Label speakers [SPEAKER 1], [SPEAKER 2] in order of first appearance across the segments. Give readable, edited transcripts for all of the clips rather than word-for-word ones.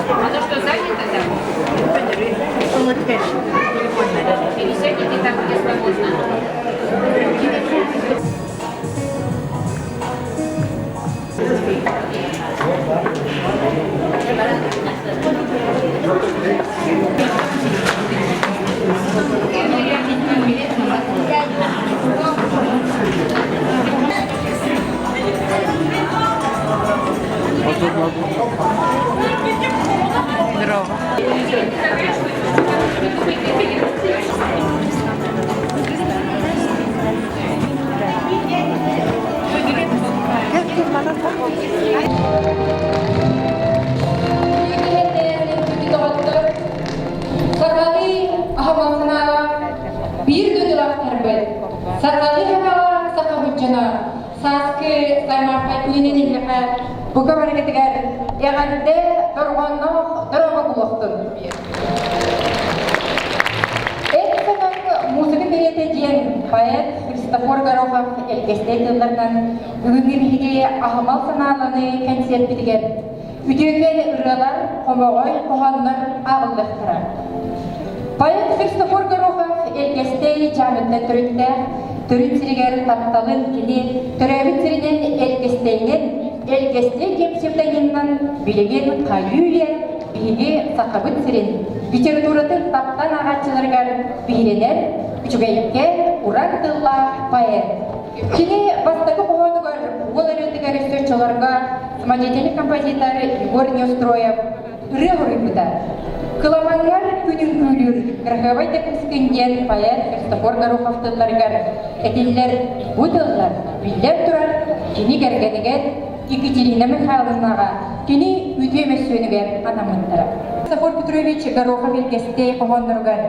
[SPEAKER 1] Оно что, занято там? Пересядете там, где свободно.
[SPEAKER 2] Сахалыы аһымал биир дойдулаахтарбыт, сахалыы сахалаах сахабыт дьоно сааскы саймаархай күнүнэн эһиэхэ бука барыгытыгар эҕэрдэ дорҕоонноох дорога булуохтун. Эр санаҥ музыка кэриэтэ диэн поэт Христофор Горохов элгэстэй тылларынан бүгүҥҥү биһиги аһымал санааланы кэнсиэрпитигэр үтүөкэн ырыалар, хомоҕой хоһооннор ааҕыллыахтара. Поэт Христофор Горохов Элгэстэй Дьааҥыттан төрүттээх, төрүт сиригэр тапталын кини төрөөбүт сиринэн Элгэстэйинэн, Элгэстэй диэн псевдонимынан билигин хайыы-үйэ биһиги Сахабыт сирин литературатын таптаан ааҕааччыларыгар биһирэнэр үчүгэйкэ уран тыллаах поэт. Кини бастакы хоһоонугар уол ырыатыгар өссө оччолорго самодеятельный композитор Егор Неустроев ырыа хоруйбута. Кыламаҥҥар күн үҥкүүлүүр кыраһыабай да кыыскын диэн поэт Христофор Горохов тылларыгар этиллэр бу тыллар биллэн турар кини кэргэнигэр Екатерина Михайловнаҕа кини үтүө мөссүөнүгэр анаммыттара. Христофор Петрович Горохов Илгэстэй хоһоонноругар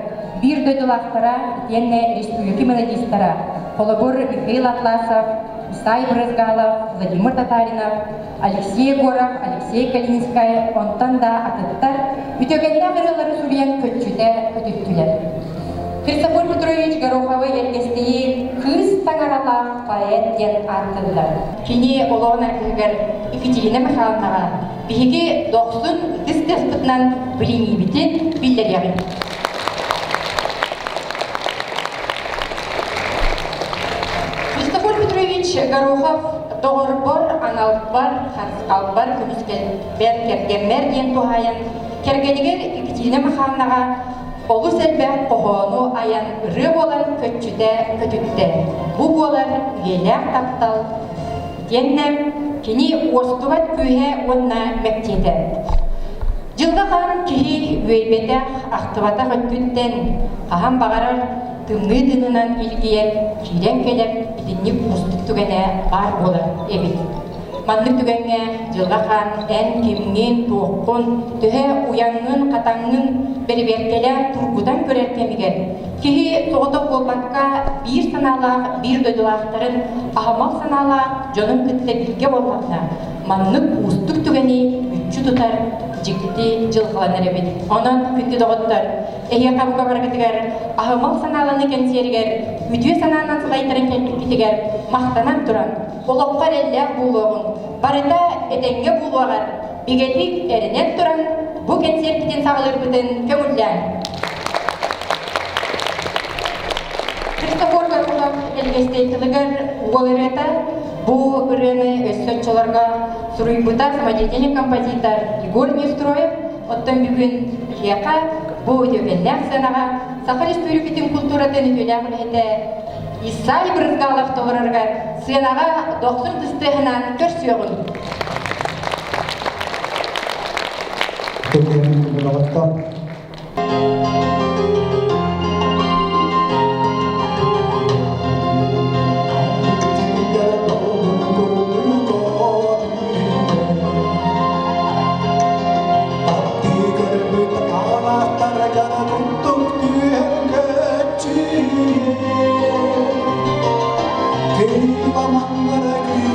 [SPEAKER 2] биир дойдулаахтара итиэннэ республика мелодистара холобур Михаил Атласов, Исай Брызгалов, Владимир Татаринов, Алексей Егоров, Алексей Калининскай, онтон да атыттар үтүөкэннээх ырыалары суруйан көччүтэ көтүттүлэр. Христофор Петрович Гороховы Эргэстийи кыыс таҥаралаах поэт диэн ааттыыллар. Кини олоҕун аргыһыгар Екатерина Михайловнаҕа биһиги дохсун ытыс тыаспытынан билиниибитин биллэриэҕиҥ. Христофор Петрович Горохов доҕорбор, аналбар, харысхалбар, көмүскэлбэр, кэргэммэр диэн туһаайан кэргэнигэр Екатерина Михайловнаҕа олус элбэх хоһоону айан ырыа буолан көччүтэ көтүттэ. Бу буолар үйэлээх таптал диэннэ кини уостубат күүһэ уонна мэктиэтэ. Дьылҕа хаан киһи үөйбэтэх, ахтыбатах өттүттэн хаһан баҕарар тымныы тыынынан илгийэн киирэн кэлэр итинник уустук түгэнэ баар буолар эбит. Маннык түгэҥҥэ Дьылҕа Хаан эн кимҥин, туоххун, төһө уйаҥҥын, хатаҥҥын бэрэбиэркэлээн тургутан көрөр кэмигэр киһи соҕотох буолбакка биир санаалаах биир дойдулаахтарын аһымал санаалаах дьонун кытта бииргэ буоллаҕына маннык уустук түгэни мүччү тутар дьикти дьылҕаланар эбит. Онон күндү доҕоттор, эһиэхэ бука барыгытыгар аһымал санааланыы кэнсиэригэр үтүө санаанан салайтаран кэлбиккитигэр махтанан туран, олоххо эрэллээх буолуоҕуҥ, барыта этэҥҥэ буолуоҕар бигэтик эрэнэн туран, бу кэнсиэрпитин саҕалыырбытын көҥүллээҥ. Христофор Горбунов Элгэстэй тылыгар уол ырыата бу ырыаны өссө оччолорго суруйбута самодеятельный композитор Егор Неустроев, оттон бүгүн биһиэхэ бу үтүөкэннээх сыанаҕа Саха Республикатын культуратын үтүөлээх үлэһитэ Исай Брызгалов толороругар сыанаҕа дохсун тыстыаһынан көрсүөҕүҥ.
[SPEAKER 3] Кыыламаннара күн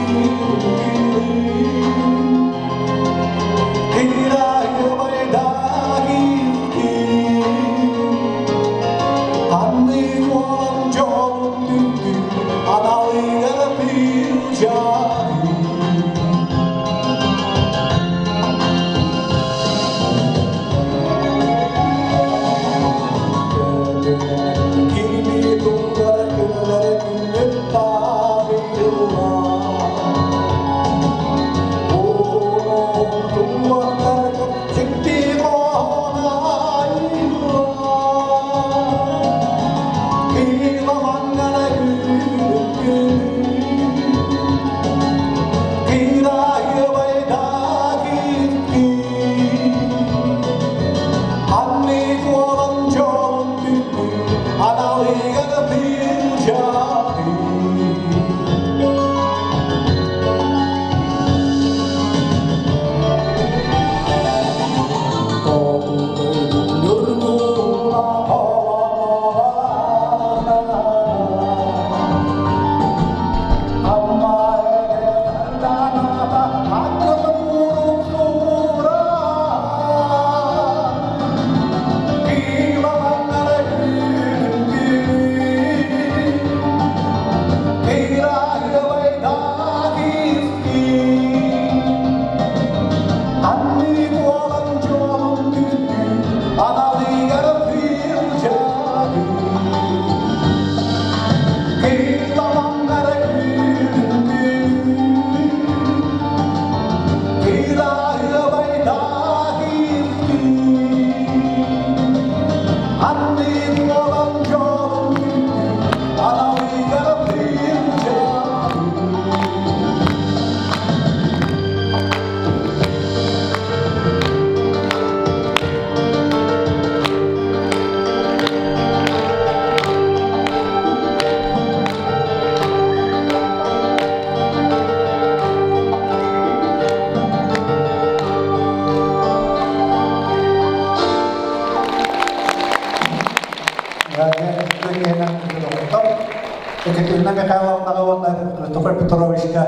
[SPEAKER 3] Екатерина Михайловнаҕа уонна Христофор Петровичка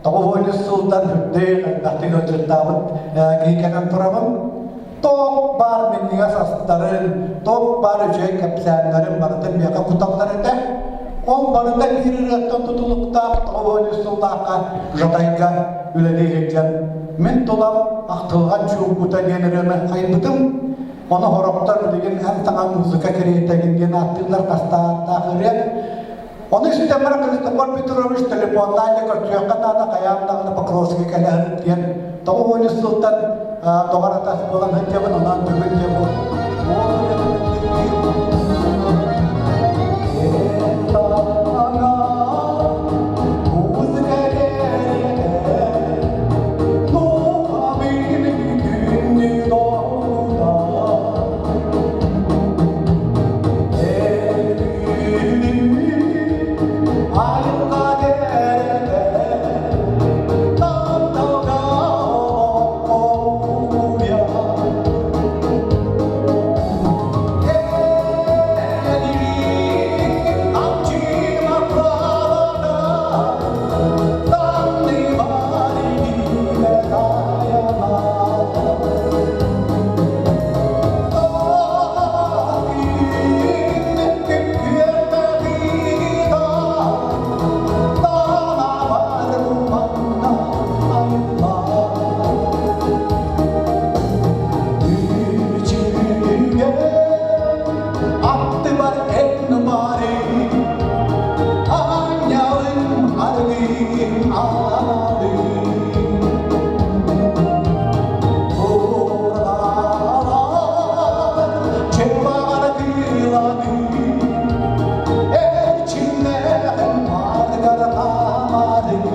[SPEAKER 3] тоҕус сылтан үрдүк элбэхтик ыалдьыттаабыт киһи кэлэн турабын. Тоох баар минньигэс астарын, тоох баар үчүгэй кэпсээннэрин барытын миэхэ куталлар этэ. Ол барыта биир ырыаттан тутулуктаах тоҕус сыллаахха Жатайга үлэлии сылдьан мин тулам ахтылҕан чуумпута диэн ырыаны айбытым. Ону сорохтор билигин эн саҥа музыка кэриэтэгин диэн ааттыыллар хастааттаах ырыа. Ону истэн баран Христофор Петрович телефоннаан дьэ көрсүөххэ наада хайаан даҕаны Покровскай кэлэһин диэн 90 сылтан доҕор атас буолан сылдьабын, онон бүгүн дьэ бу Аттыбар эн бары Аанньалым аргыым аналым Тууралар чебар кыыланым Эрчимнээх мааргар таамарым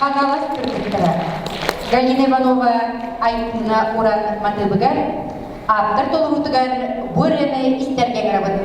[SPEAKER 2] Хаҥалас кыргыттара Галина Иванова Айтыына Уран матыыбыгар, ааптар толоруутугар бу ырыаны истэргэ ыҥырабыт.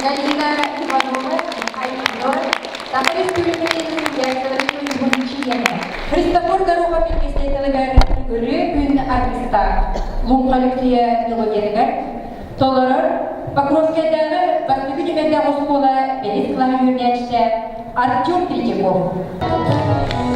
[SPEAKER 2] Галина Иванова, Айгор, Саха Республикатын Яков чилиэнэ. Христофор Горохов илгистиэтилигэр ырыа күн аргыстаах Луҥха Люция мелодиятыгар толорор Покровскайдааҕы бастакы түмэллээх оскуола бэһис кылааһын үөрэнээччитэ Артем Третьяков.
[SPEAKER 4] Ол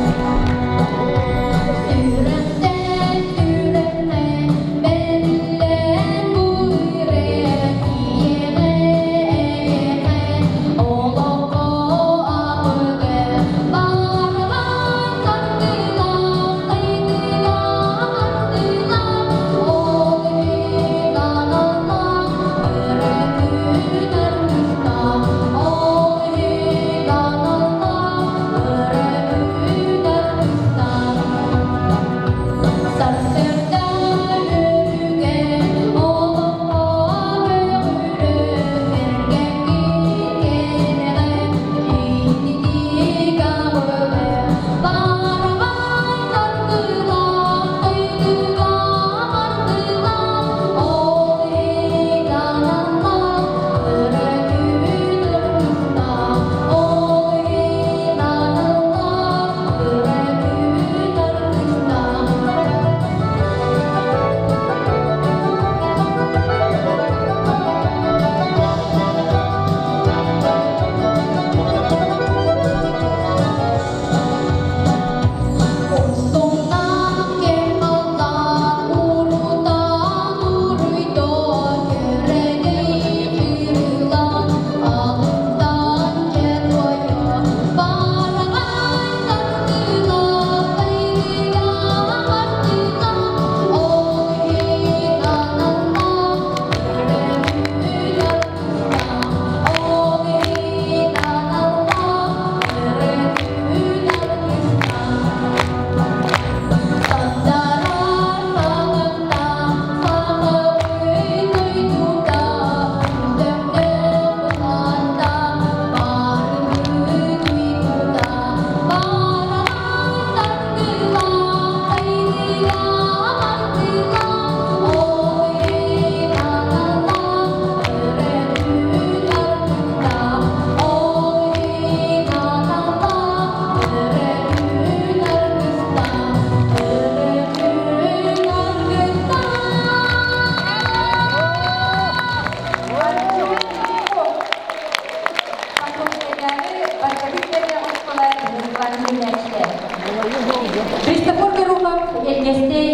[SPEAKER 2] Элгэстэй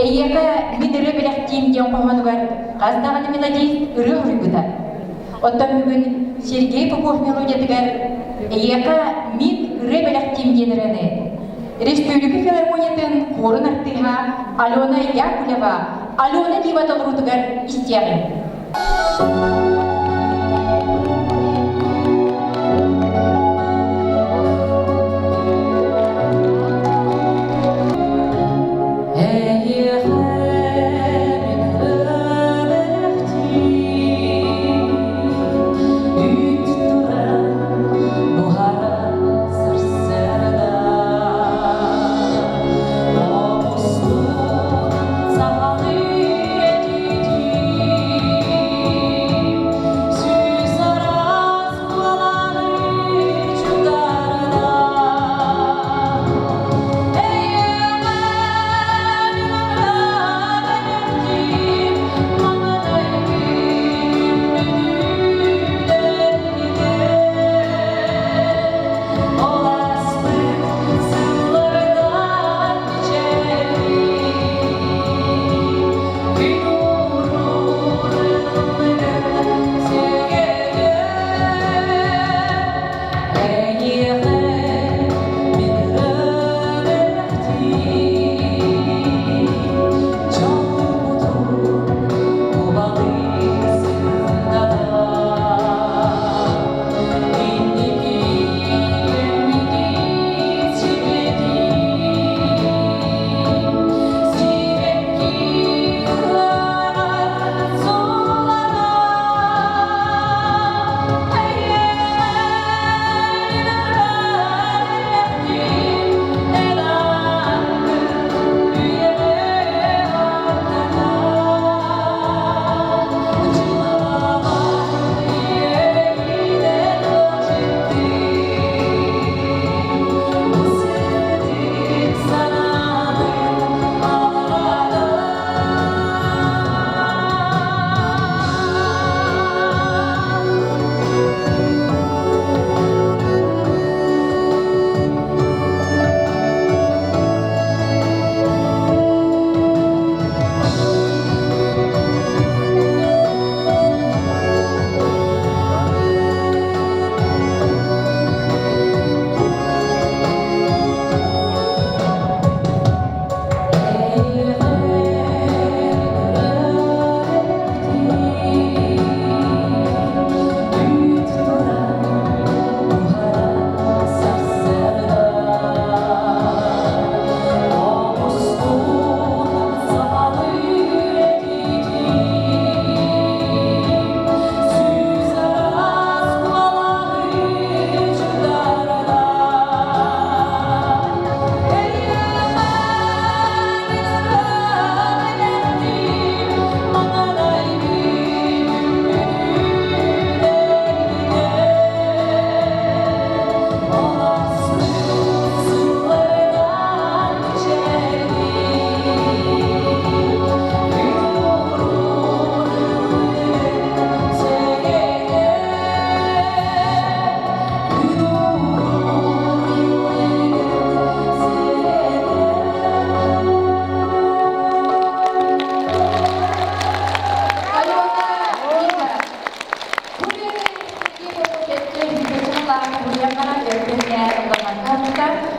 [SPEAKER 2] эйиэхэ мин ырыа бэлэхтиим диэн хоһоонугар хас даҕаны мелодист ырыа суруйбута. Оттон бүгүн Сергей Попов мелодиятыгар эйиэхэ мин ырыа бэлэхтиим диэн ырыаны Республика филармониятын хуорун артыыһа Алена Яковлева Алена Дива толоруутугар истиэҕиҥ.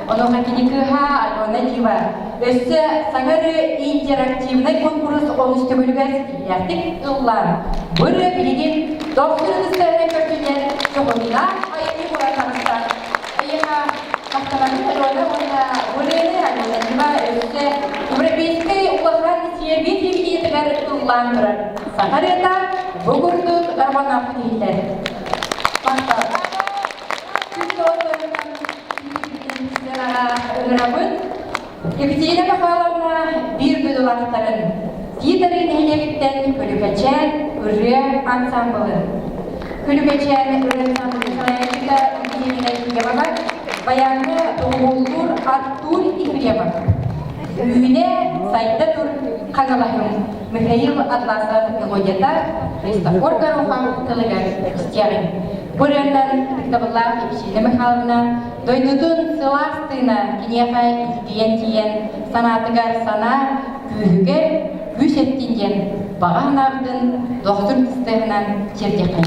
[SPEAKER 2] Онуоха кини кыыһа Алена Дива өссө саҥа интерактивнай конкурс онус төгүлүгэр ситиһиилээхтик ыллаан, бу ырыа билигин тохсун ытыстарынан көрдүнэн дьоһуннаах айымньы буолан таҕыста. Эйиэхэ махтанабын Алена уонна бу ырыаны Алена Дива өссө Европейскай улахан Сергей телевидениетыгар ыллаан турар. Саха ырыата бу курдук дарбанаахпыт иһиллэр. Махтал. Ыҥырабыт Екатерина Михайловна биир дойдулаахтарын Тиитары нэһилиэгиттэн Көлүкэчээн ырыа ансамблын Көлүкэчээн ырыа ансамблын салайааччыта Екатерина Ефимова баяҥҥа доҕуһуоллуур Артур Ефремов Үүнэ сайда тур Хаҥалаһым Михаил Атласов мелодията Христофор Горохов тылыгар истиэҕиҥ. Бу ырыанан ытыктабыллаах Евсея Михайловна дойдутун сылаас тыына киниэхэ илгийэн тиийэн санаатыгар санаа күүһүгэр күүс эттин диэн баҕа санаабытын дохсун тыстыаһынан тиэрдиэххэ.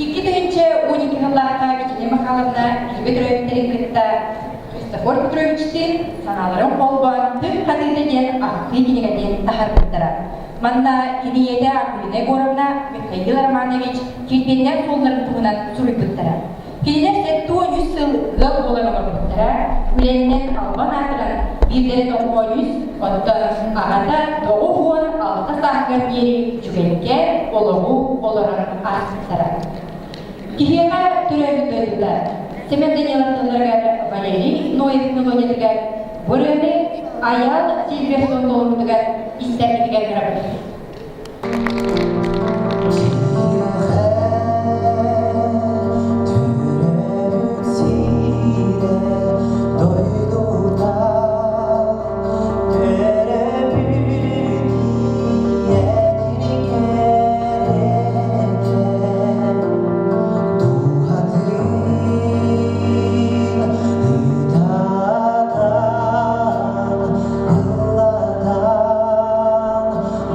[SPEAKER 2] 2012 сыллаахха Виталия Михайловна бииргэ төрөөбүттэрин кытта Христофор Петровичтыын санааларын холбоон Тыҥ хатыыта диэн ахтыы кинигэтин таһаарбыттара. Манна кини ийэтэ Акулина Егоровна Михаил Романович килбиэннээх суолларын туһунан суруйбуттара. Кинилэр 73 сыл ыал буолан олорбуттара, үлэннэн албан аатыран биирдэрэ 93, оттон аҕата 96 сааһыгар диэри үчүгэйгэ олоҕу олорон ааспыттара. Киһиэхэ төрөөбүт дойдута Семен Данилов тылларыгар Валерий Ноев мелодиятыгар бу ырыаны Айаал Сильверсон толоруутугар истэргитигэр ыҥырабыт.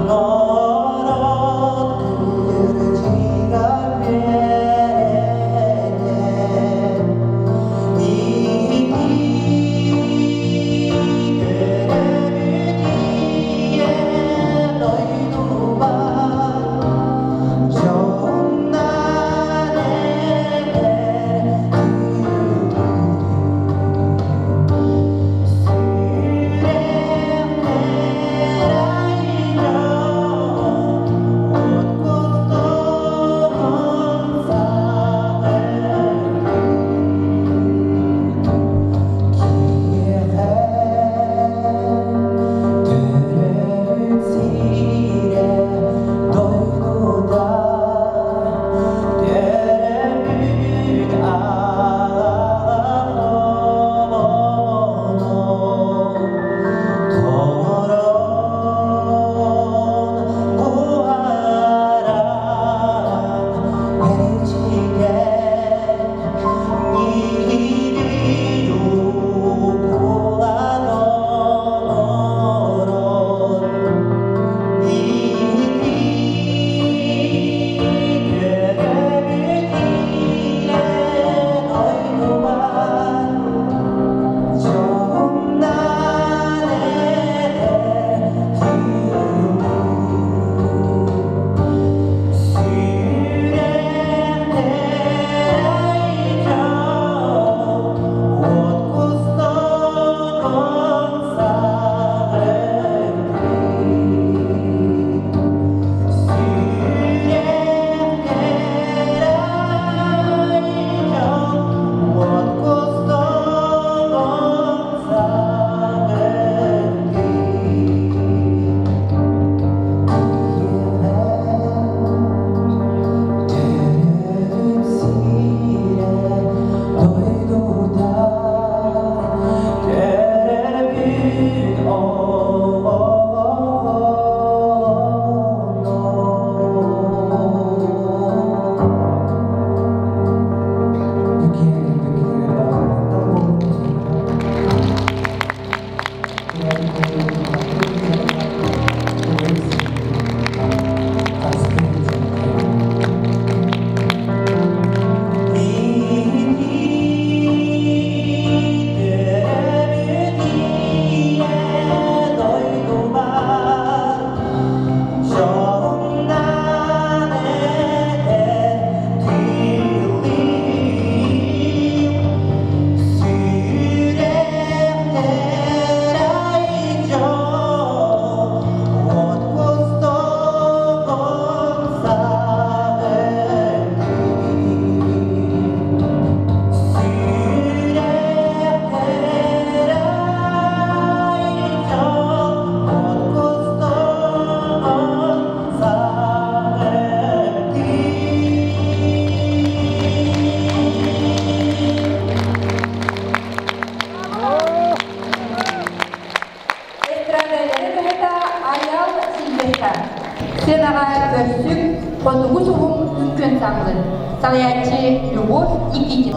[SPEAKER 4] Норуот
[SPEAKER 2] Хотугу суһум үҥкүү ансамблын салайааччы Любовь Никитина.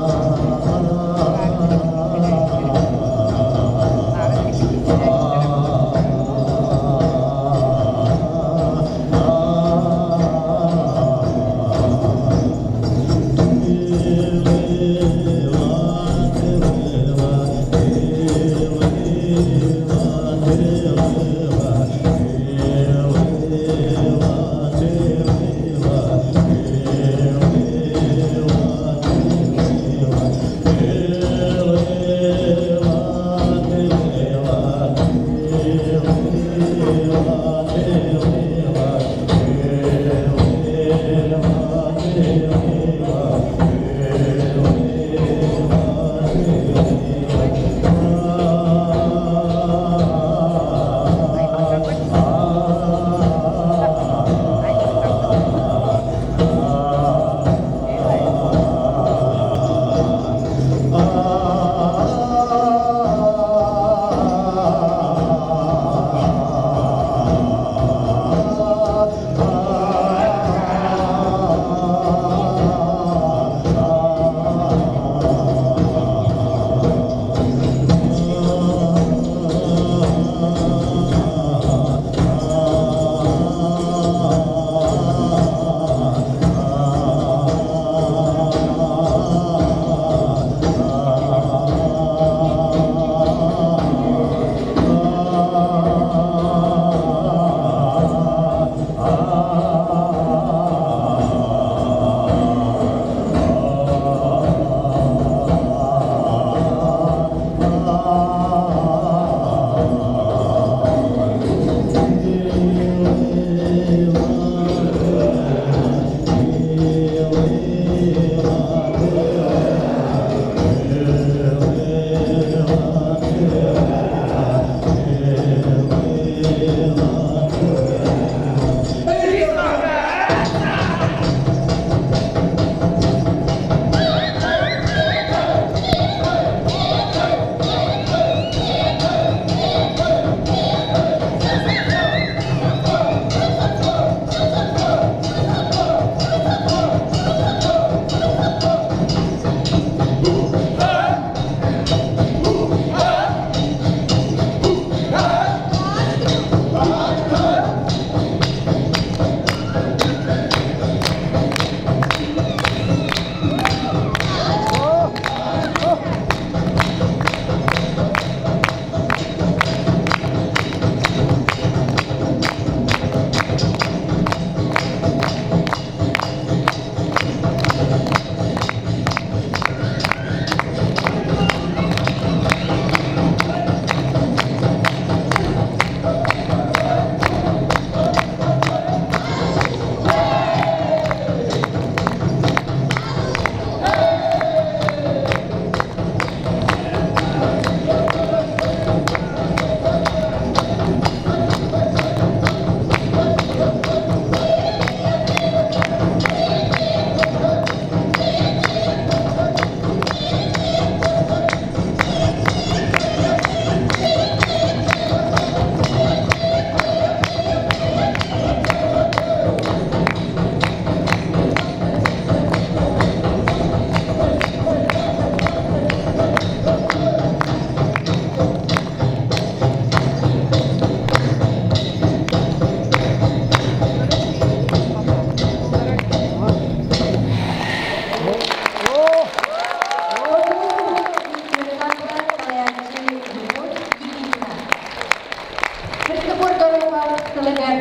[SPEAKER 2] Христофор Горохов тылыгар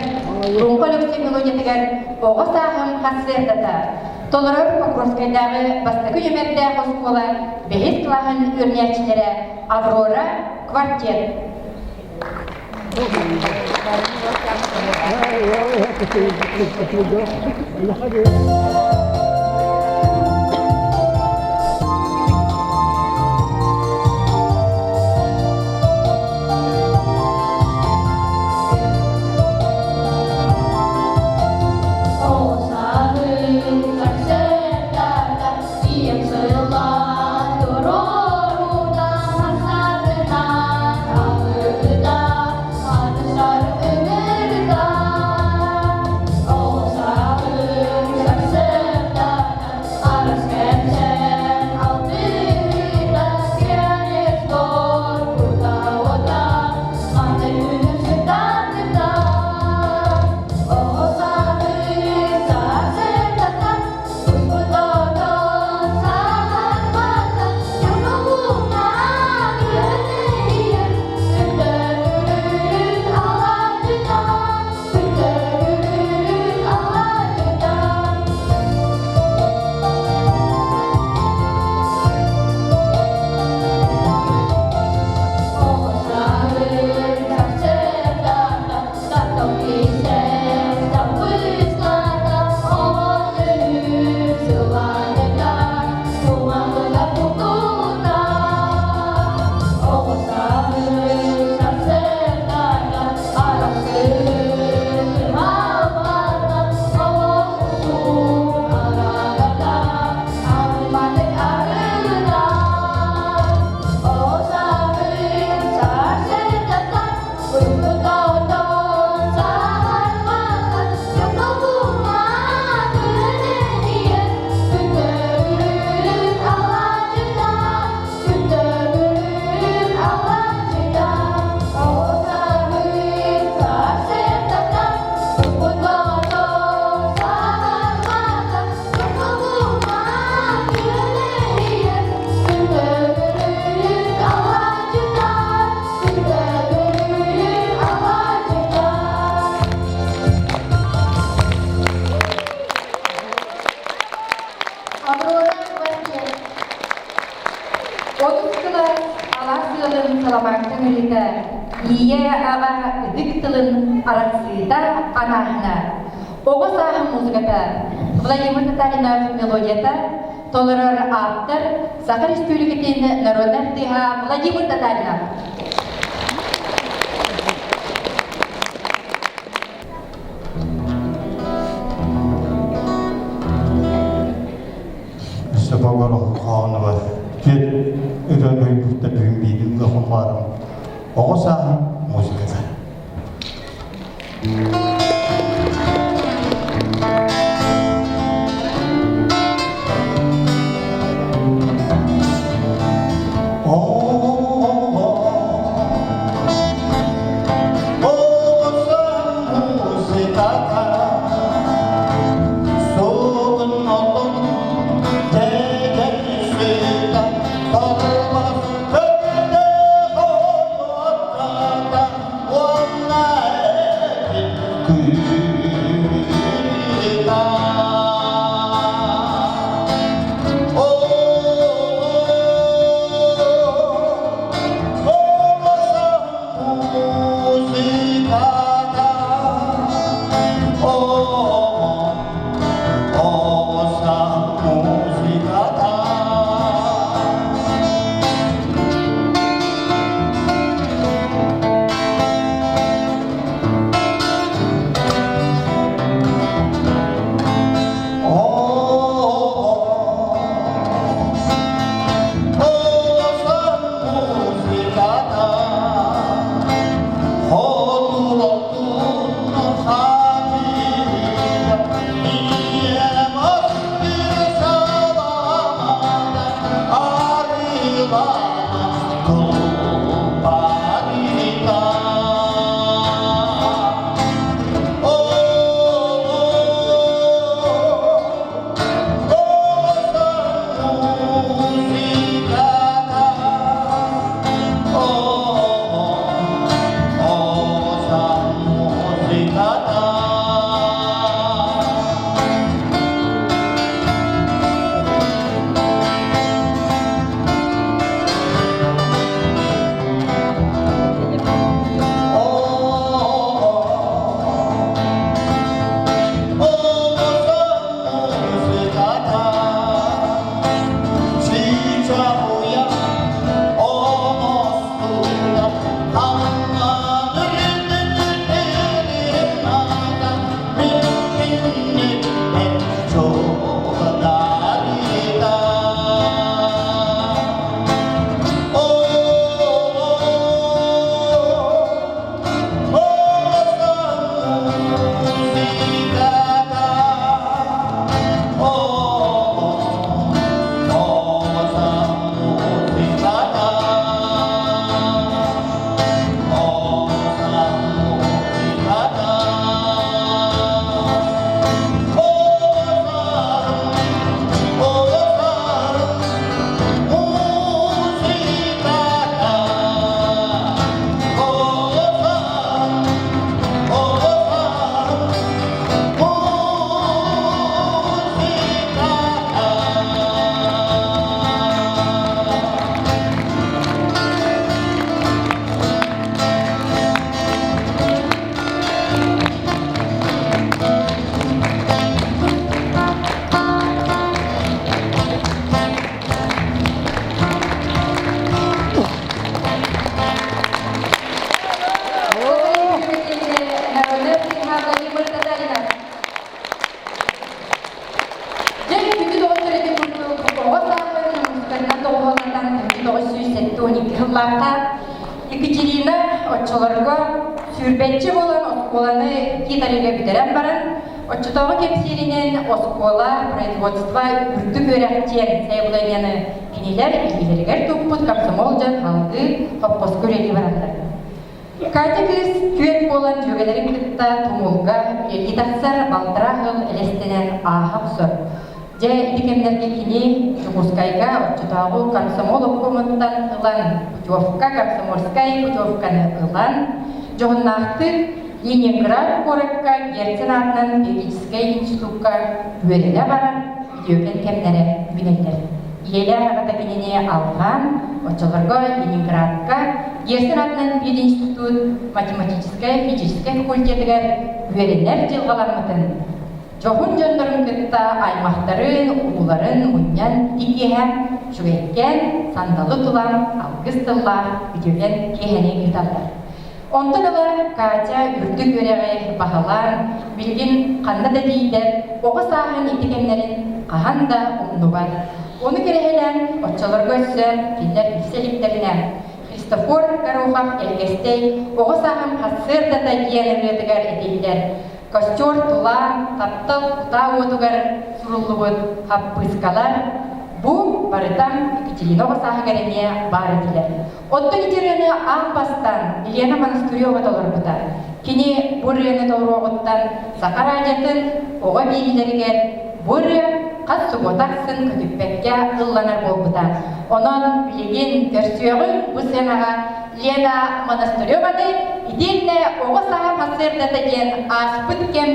[SPEAKER 2] Луҥха Өлөксөй мелодиятыгар оҕо сааһым хассыардата толорор Покровскайдааҕы бастакы нүөмэрдээх оскуола бэһис кылааһын үөрэнээччилэрэ Аврора квартет.
[SPEAKER 4] Ол саһын
[SPEAKER 2] ыҥырыыта, ийэ аҕа ытык тылын арахсыыта анааһына, оҕо сааһын музыката, Владимир Татаринов мелодията, толорор ааптар Саха Республикатын народнай артыыһа Владимир Татаринов.
[SPEAKER 4] Өссө хоһоонугар түөрт ырыаны өйбүттэ бүгүн биирин ыахуммаарым оҕо сааһым музыката.
[SPEAKER 2] Владимир Татаринов. Дьэ, күндү доҕоттор ити курдук оҕо сааһын музыканнан доҕуһуоллатан 1972 сыллаахха Екатерина оччолорго сүүрбэччэ буолан оскуоланы Китарига бүтэрэн баран, оччотооҕу кэпсииринэн оскуола производство үрдүк үөрэх диэн сайабылыанньаны кинилэр илиилэригэр туппут комсомол дьон салгыы хоппоско үлэлии бараллар. Катя кыыс түөрт буолан дьүөгэлэрин кытта тумулга үлэлии тахсар, балтараа сыл элэстэнэн ааһа охсор. Дьэ, ити кэмнэргэ кини Дьокуускайга оччотооҕу комсомол обкомуттан ылан путевка, комсомольскай путевканы ылан, дьоһуннаахтык Ленинград куоракка Герцен аатынан юридическай институкка үөрэнэ баран үтүөкэн кэмнэрэ үүнэллэр. Ийэлээх аҕата кинини алҕаан, оччолорго Ленинградка Герцен атынан пединститут математическай физическэй факультетыгар үөрэнэр дьылҕаламмытын, дьоһун дьоннорун кытта аймахтарын, улууларын мунньан иккиэһэ үчүгэйкээн сандалы тулан алгыс тыллаах үтүөкэн киэһэни ыыталлар. Онтон ыла Катя үрдүк үөрэҕи баһылаан, билигин ханна да тиийдэр, оҕо сааһын ити кэмнэрин хаһан да умнубат. Ону кэрэһэлээн, оччолорго өссө кинилэр билсэ иликтэринэ, Христофор Горохов Элгэстэй оҕо сааһым сарсыардата диэн ырыатыгар этиллэр Костер тула таптал кутаа уотугар суруллубут хаппыыскалар бу барыта Екатерина оҕо сааһыгар эмиэ баар этилэр. Оттон ити ырыаны аан бастаан Елена Монастырева толорбута. Кини бу ырыаны толоруоҕуттан Саха радиотын оҕо биэриилэригэр бу ырыа хас субуота ахсын көтүппэккэ ылланар буолбута. Онон билигин көрсүөҕүҥ бу сценаҕа Лена Монастыреваны итиэннэ оҕо сааһа сарсыардата диэн ааспыт кэм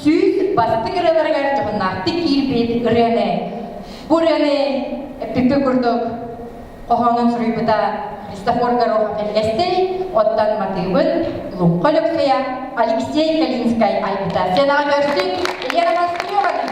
[SPEAKER 2] 100 бастыҥ ырыаларыгар дьоһуннаахтык киирбит ырыаны. Бу ырыаны эппиппит курдук хоһоонун суруйбута Христофор Горохов Эллэстэй, оттон матыыбын Луҥха Өлөксөйө Алексей Калинскай айбыта. Сценаҕа көрсүн Елена Монастыреваны!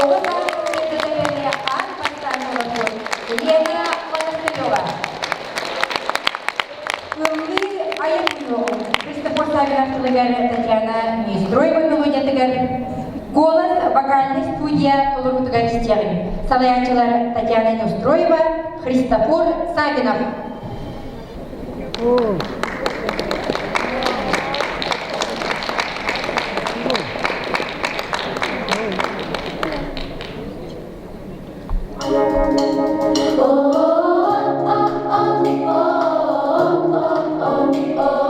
[SPEAKER 2] Оҕо саас аан бастаан олорбут Елена Монастырева. Ыллыы айан уйуоҕун Христофор Савинов тылыгар Татьяна Неустроева мелодиятыгар Голос вокальнай студия толоруутугар истиэҕиҥ. Салайааччылар Татьяна Неустроева, Христофор Савинов.
[SPEAKER 5] Oh, oh, oh, oh, oh, oh, oh.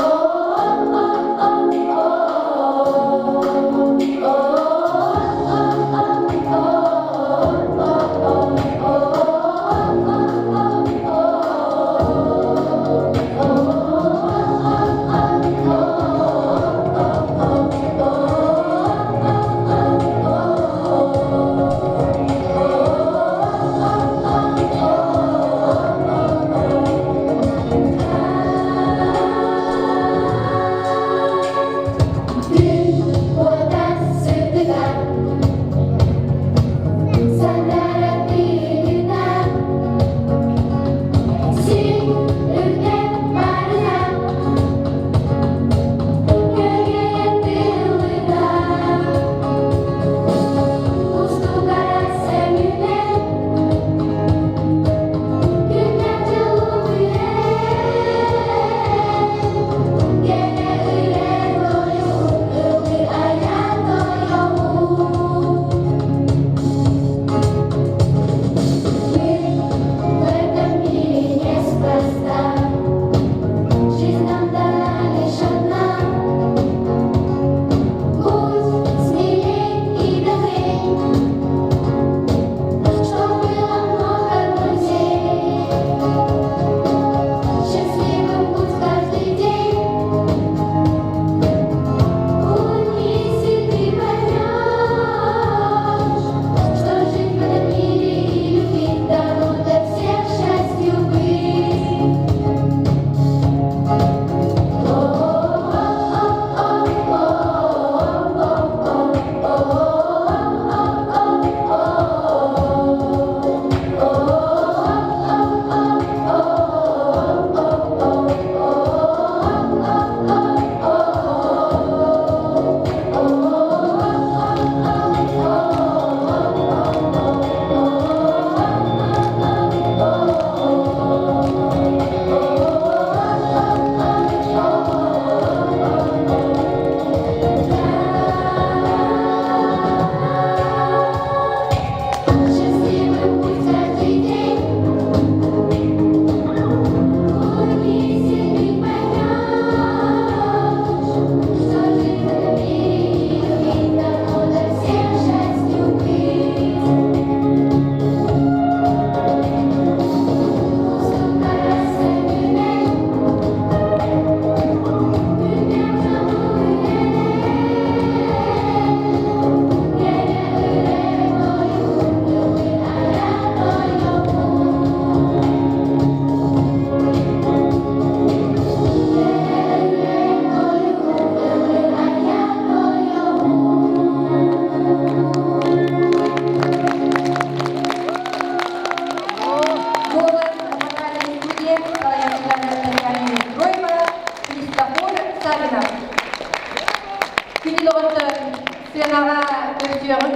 [SPEAKER 2] Көрсүөҕүҥ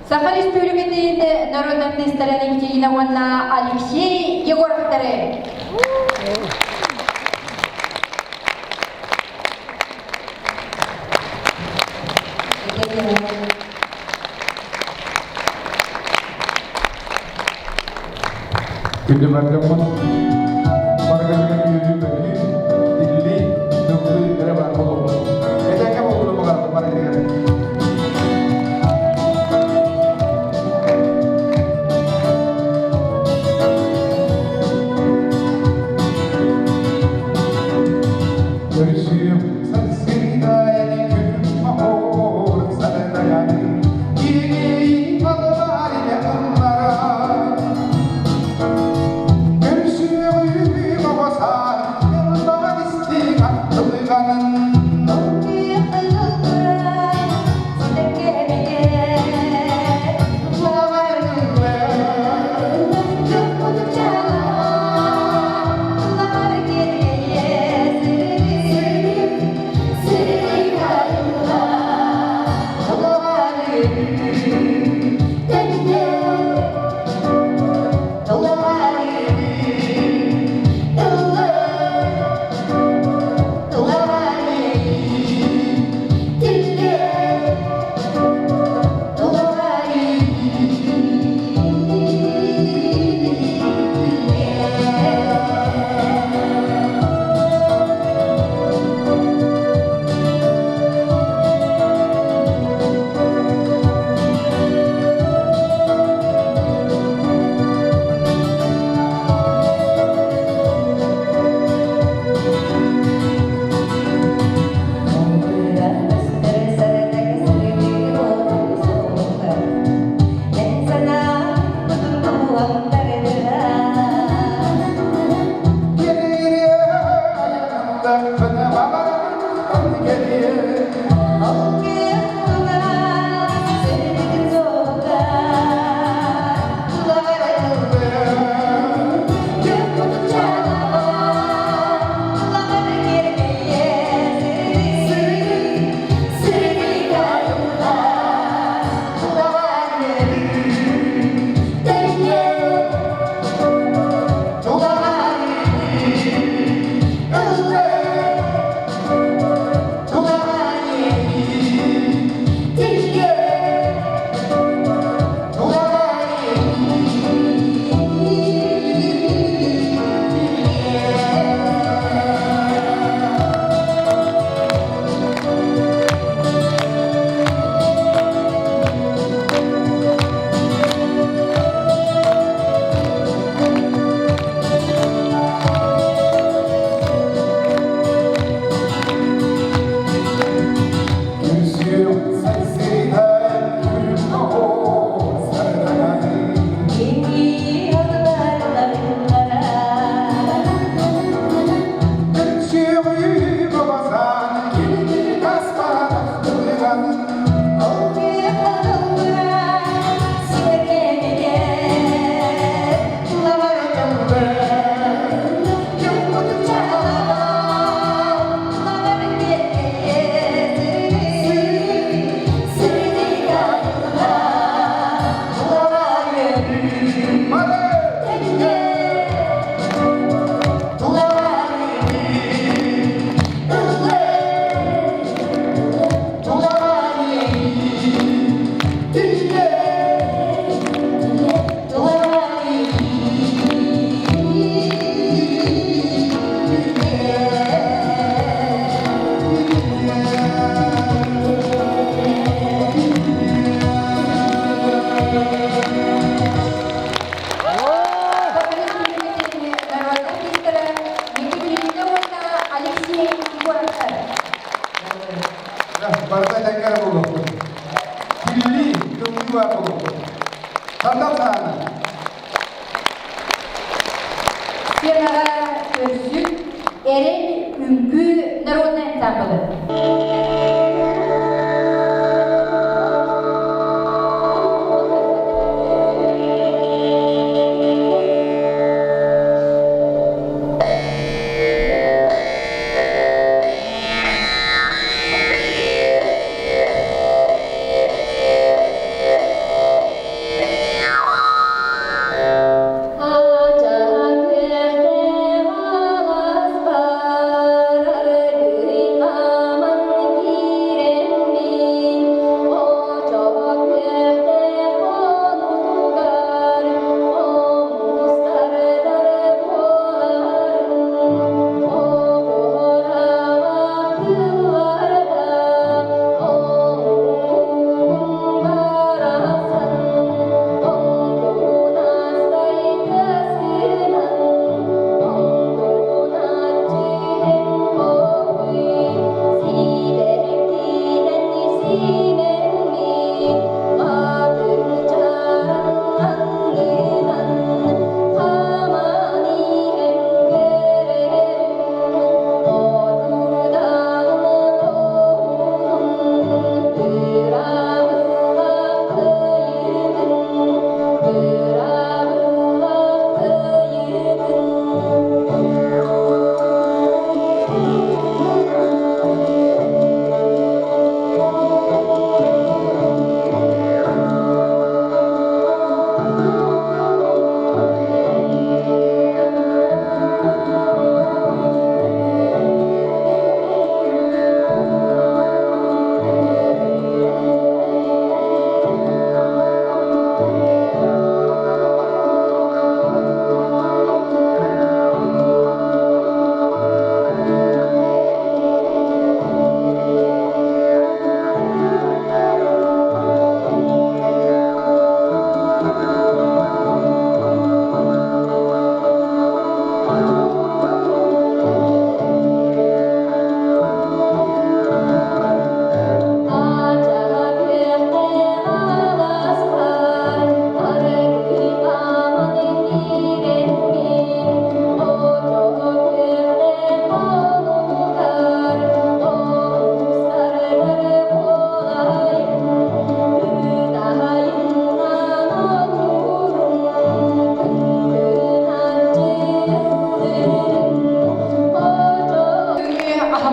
[SPEAKER 2] Саха Республикатын народнай артыыстара Екатерина уонна Алексей Егоровтары.
[SPEAKER 5] Күндү бардаммын, барыгытыгар үөрүү-көтүү, тиллии, тыллыы эрэ баар буолуохтун. Этэҥҥэ буолууну баҕарабын барыгытыгар. Көрсүөм сарсыарда күн оһор сардаҥаны киҥи аллайа ыллара Көрсүөҕүм оҕо саас ыллаан истиҥ аттылыганын
[SPEAKER 2] Саха Республикатын народнай артыыстара Екатерина уонна Алексей Егоровтар.
[SPEAKER 5] Барыта этэҥҥэ эрэ буолуохтун. Тиллии, тыллыы баар буолуохтун. Сандал саана.
[SPEAKER 2] Сценаҕа көрсүк Эрэл үҥкүү народнай ансамблы.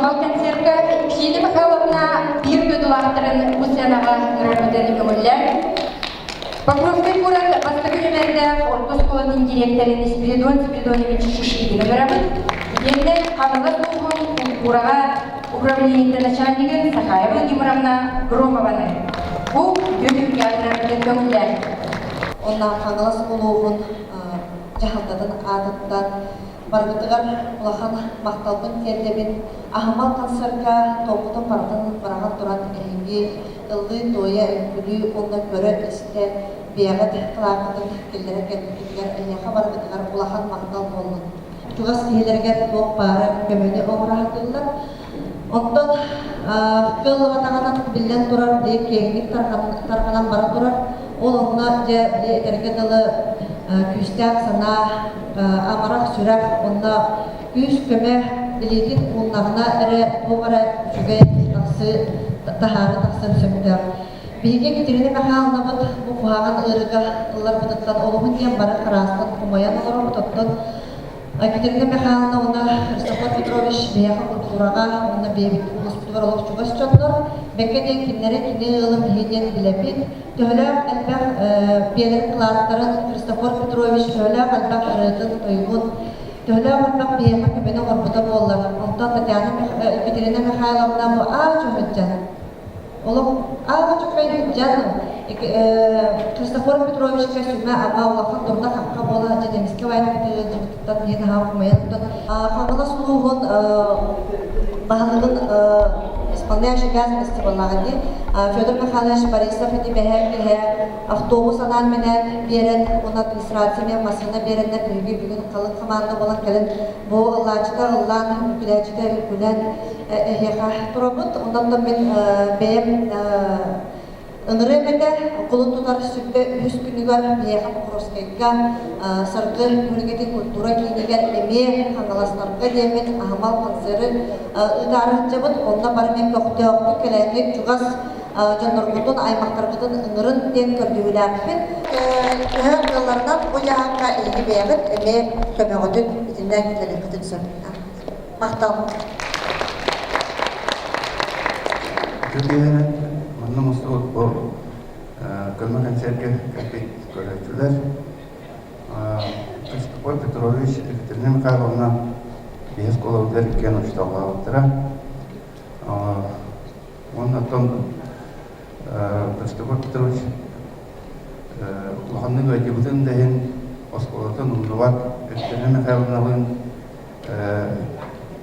[SPEAKER 2] аһымал концертка Екатерина Михайловна биир дойдулаахтарын бу сценаҕа ыҥырарбытын көҥүллээн Покровскай куорат бастакы нүмердээх орто оскуолатын дириэктэрин Спиридон Спиридонович Шишигин ыҥырабыт. Итиэннэ Хаҥалас улууһун култуураҕа управлениетын начальнигын Сахая Владимировна Громованы. Бу үтүө түмүккэ ыҥырарбытын көҥүллээн.
[SPEAKER 6] Онно Хаҥалас улууһун дьаһалтатын аатыттан Барыгытыгар улахан махталбын тиэрдэбин. Аһымал концерка толкутун барытын быраҕан туран эһиги ыллыы-туойа, үҥкүүлүү уонна көрө-истэ бэйэҕит кылааккытын киллэрэн кэлбиккитигэр эһиэхэ барыгытыгар улахан махтал буоллун. Чугас киһилэригэр туох баара көмөнү оҥоро сатыыллар. Оттон кыаллыбатаҕынан биллэн турар, били киэҥник тарҕанан бара турар. Ол онно дьэ били этэргэ дылы күүстээх санаа, амарах сүрэх, онно күүс-көмө илиитин ууннаҕына эрэ туох эрэ үчүгэй тахсыы таһаары тахсан сөптөөх. Биһиги Екатерина Михайловнабыт бу куһаҕан ыарыыга ылларбытыттан олуһун диэн бары хараастан хомойон олоробут, оттон Екатерина Михайловна уонна Христофор Петрович биһиэхэ культураҕа уонна бэйэбит улууспутугар олох чугас дьоннор. Бэккэ диэн кинилэри кини ыалым биһи диэн билэбит. Төһөлөөх элбэх биэлэрин кылааттарын Христофор Петрович төһөлөөх элбэх ырыатын, тойугун, төһөлөөх элбэх биһиэхэ көмөнү оҥорбута буоллар. Онтон Татьяна Екатерина Михайловна бу аа чуһуччан Олох аҕа-чөкөй дьон Христофор Петровичка сүмэ-ама улахан дурда-хахха буола сылдьан эмискэ вайнабыты ыалдьыбытыттан иһин аһаа хомойон туран Хаҥалас улууһун баһылыгын исполняющий обязанности буоллаҕа дии Федор Михайлович Борисов ити бэһээ киэһэ автобус анаан-минээн биэрэн уонна администрация эмиэ массыына биэрэннэр биһиги бүгүн халыҥ хамаанда буолан кэлэн бу ыллааччыта ыллаан үҥкүлээччитэ үҥкүлээн эһиэхэ турабыт. Онон да мин бэйэм ынырыам этэ, кулун тутар сүппэ үһүс күнүгэр биһиэхэ Покровскайга Саргы түһүлгэтин культура киинигэр эмиэ Хаҥаластарга диэммит аһымал концеры ыытаары сылдьабыт. Онно бары мен көхтөөхтүк кэлээҥҥит чугас дьонноргутун, аймахтаргытын ыҥырын диэн көрдөһүүлээхпин. Төһө кыалларынан бу дьаһаҥҥа эһиги бэйэҕит эмиэ көмөҕүтүн итиннэ киллэриэххитин сөп. Махтал.
[SPEAKER 7] Үтүө манна мустубут бу көмө концерка кэлбит көрөөччүлэр Христофор Петрович Екатерина Михайловна биһи оскуолабытыгар иккиэн учууталлаабыттара. Уонна оттон Христофор Петрович улаханнык ыалдьыбытын да иһин оскуолатын умнубат Екатерина Михайловналыын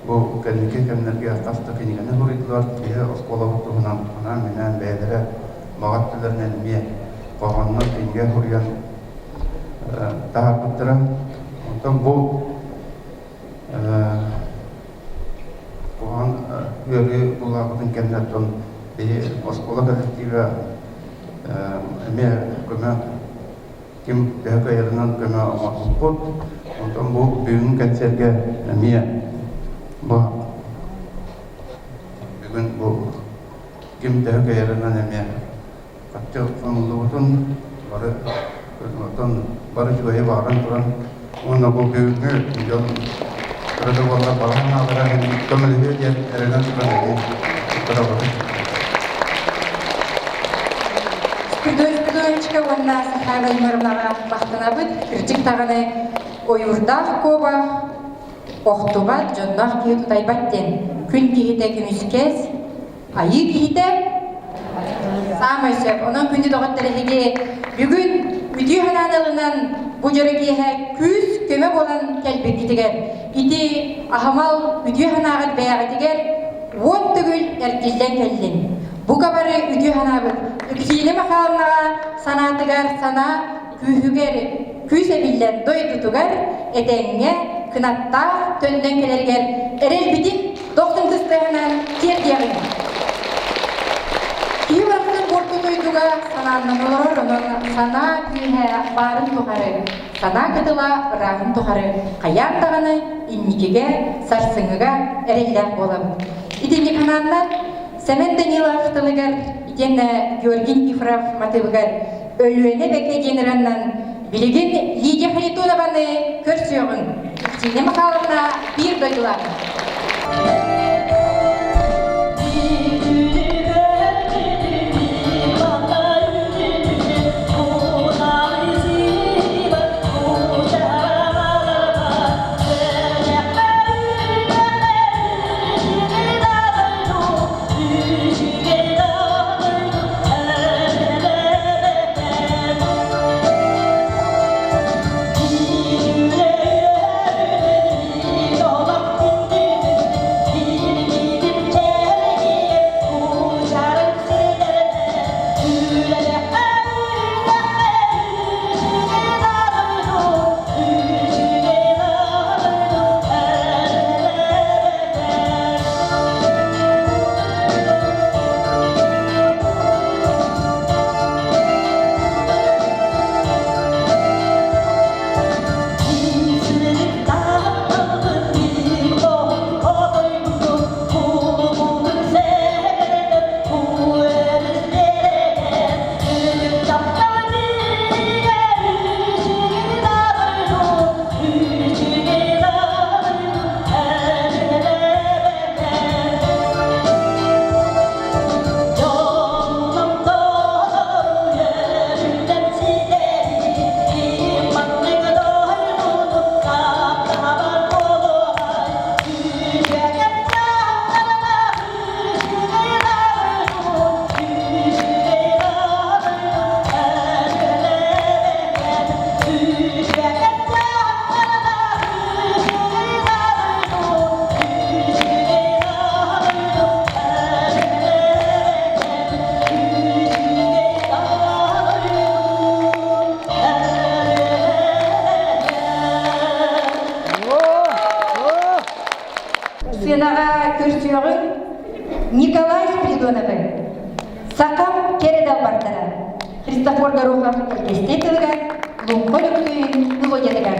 [SPEAKER 7] Бу кэнники кэмнэргэ хас да кинигэни суруйдулар, киһи оскуолабыт туһунан анаан-минээн бэйэлэрэ баҕа өттүлэринэн эмиэ хоһооннор кинигэ суруйан таһаарбыттара. Онтон бу куһаҕан ыарыы булаабытын кэннэ оттон биһи оскуола коллектива эмиэ көмө ким төһө кыайарынан көмө оҥорбуппут. Онтон бу бүгүҥҥү кэнсиэргэ эмиэ бу бүгүн бу ким төһө кыайарынан эмиэ харчы хомуллубутун бары оттон бары үчүгэйи баҕаран туран уонна бу бүгүҥҥү дьон кыра да буоллар баҕа санаалара көмөлөһүө диэн эрэнэн туран эмиэ туттарабын.
[SPEAKER 2] Спиридон Спиридоновичка уонна Сахая Владимировнаҕа махтанабыт. Кырдьык даҕаны ойуурдаах куобах охтубат, дьонноох киһи тутайбат диэн. Күн киһитэ көмүскэс, айыы киһитэ саамай сөп. Онон күндү доҕоттор эһиги бүгүн үтүө санааны ылынан бу дьоро киэһэ күүс көмө буолан кэлбиккитигэр ити аһымал үтүө санааҕыт бэйэҕитигэр уон төгүл эргиллэн кэллин. Бука бары үтүө санаабыт Екатерина Михайловнаҕа санаатыгар санаа күүһүгэр күүс эбиллэн дойдутугар этэҥҥэ кынаттаах төннөн кэлэригэр эрэлбитин дохсун тыстыһынан тиэрдиэҕиҥ. Киһи барахсан орто дойдуга санааннан олорор, онон санаа күүһэ баарын тухары, санаа кытыла ырааһын тухары хайаан даҕаны инникигэ, сарсыҥҥыга эрэллээх буолабыт. Итинник санааннан Сэмэн Данилов тылыгар итиэннэ Георгий Никифоров матыыбыгар Өлүөнэ Бэкэ диэн ыраннан билигин Лидия Харитонованы көрсүөҕүҥ. Екатерина Михайловна биир дойдулаах. Сыанаҕа көрсүөҕүҥ Николай Спиридоновы, Сахам кэрэ далбардара, Христофор Горохов Элгэстэй тылыгар, Луҥха Өлөксөйүн мелодиятыгар.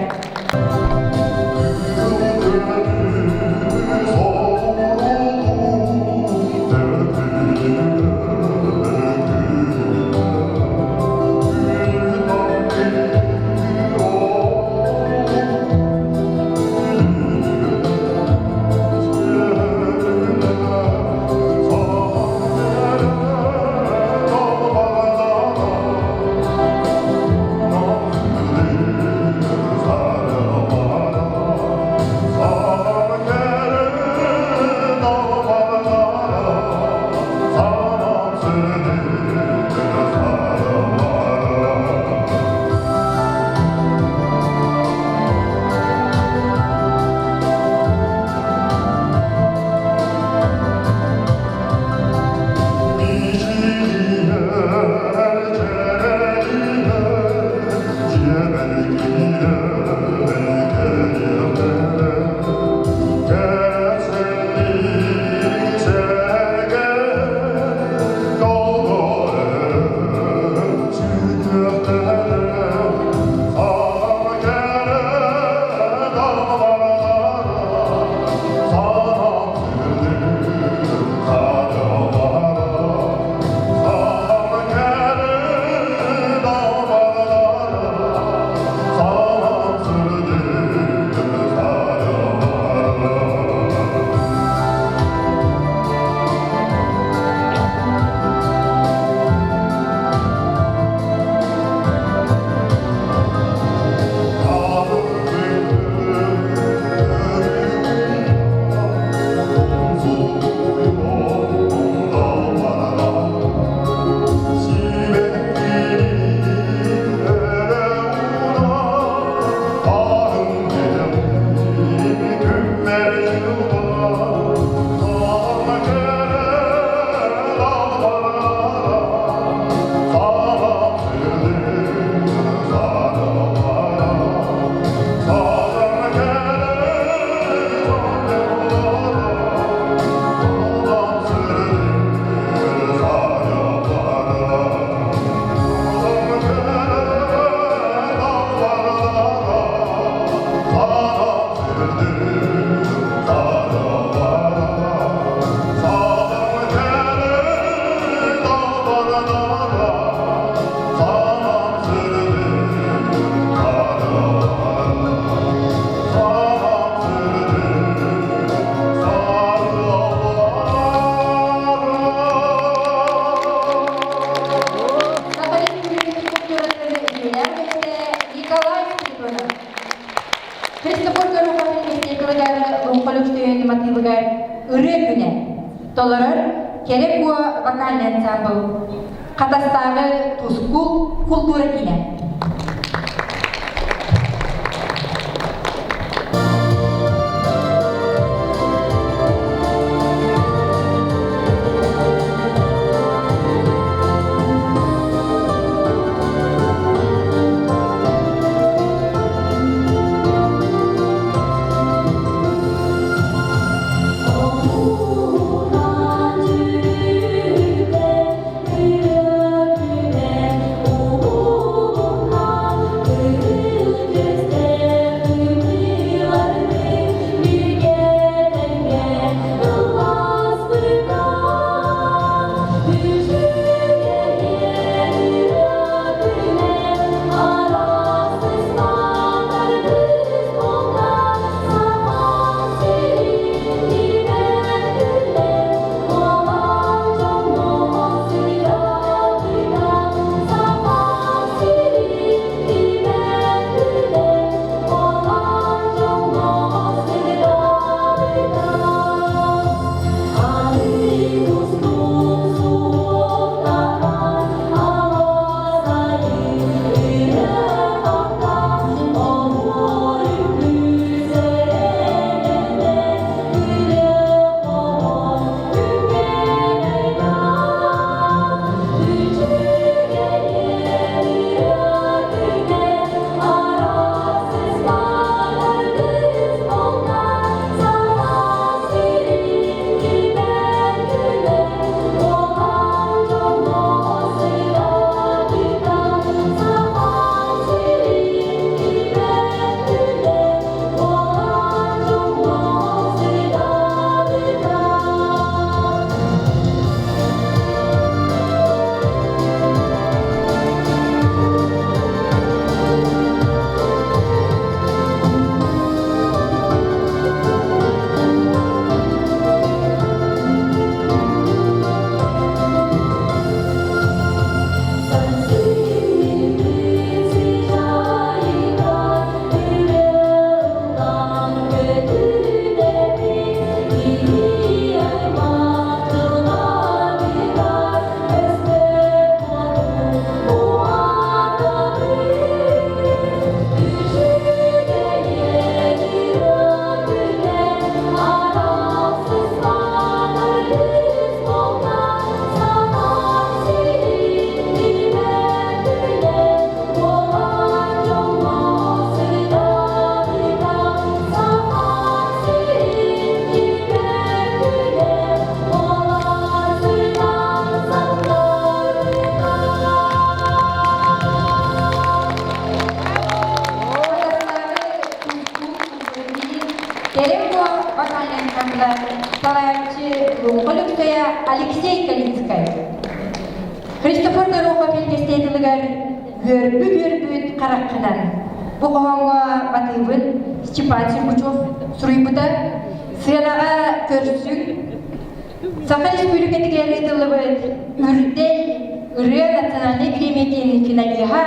[SPEAKER 2] Саха Республикатын культуратын үтүөлээх үлэһитэ Николай Спиридонов. Христофор Горохов библиотекалыгар Луҥха Өлөксөйүн матыыбыгар Ырыа күнэ толорор Кэрэ Куо вокальный ансамбл Хатастааҕы Тускул култуура киинэ.
[SPEAKER 8] Ырыа күнэ,
[SPEAKER 2] ансамбла салайааччы Луҥха Лүксөйө Алексей Калинскай. Христофор Горохов илгэстэй тылыгар үөрбүт-үөрбүт хараххынан бу хоһооҥҥо матыыбын Степан Сергучев суруйбута. Сыанаҕа көрсүҥ Саха Республикатыгар ыытыллыбыт Үрдэл ырыа национальнай бириэмийэтин финалиһа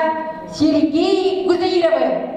[SPEAKER 2] Сергей Гузаировы.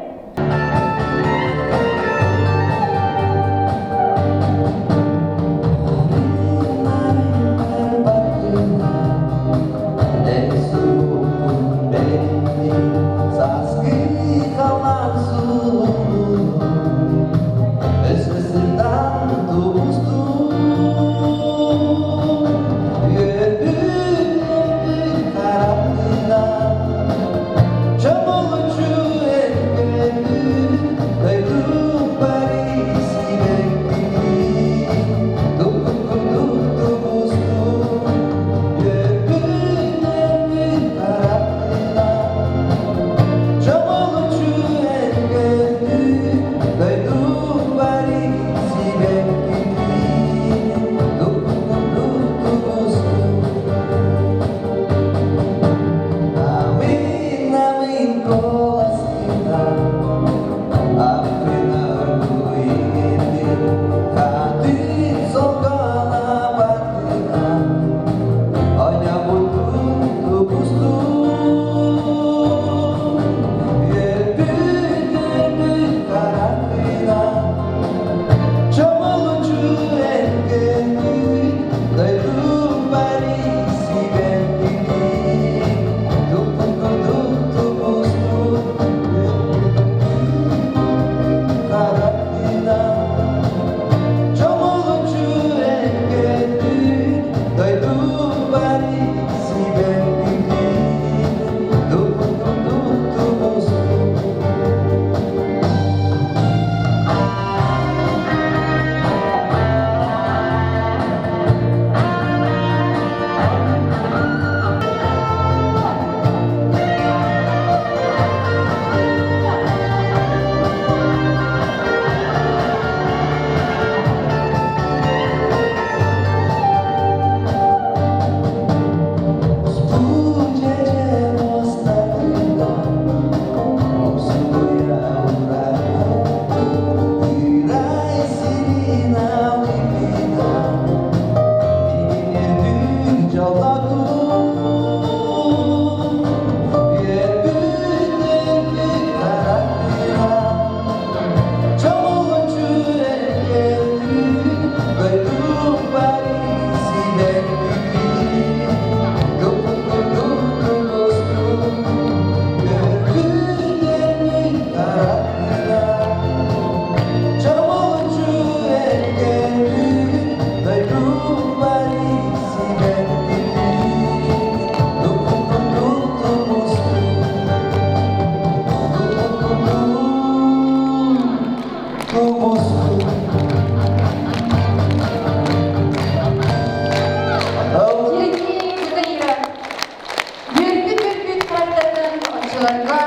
[SPEAKER 2] Үөрбүт-үөрбүт харахтарынан оччолорго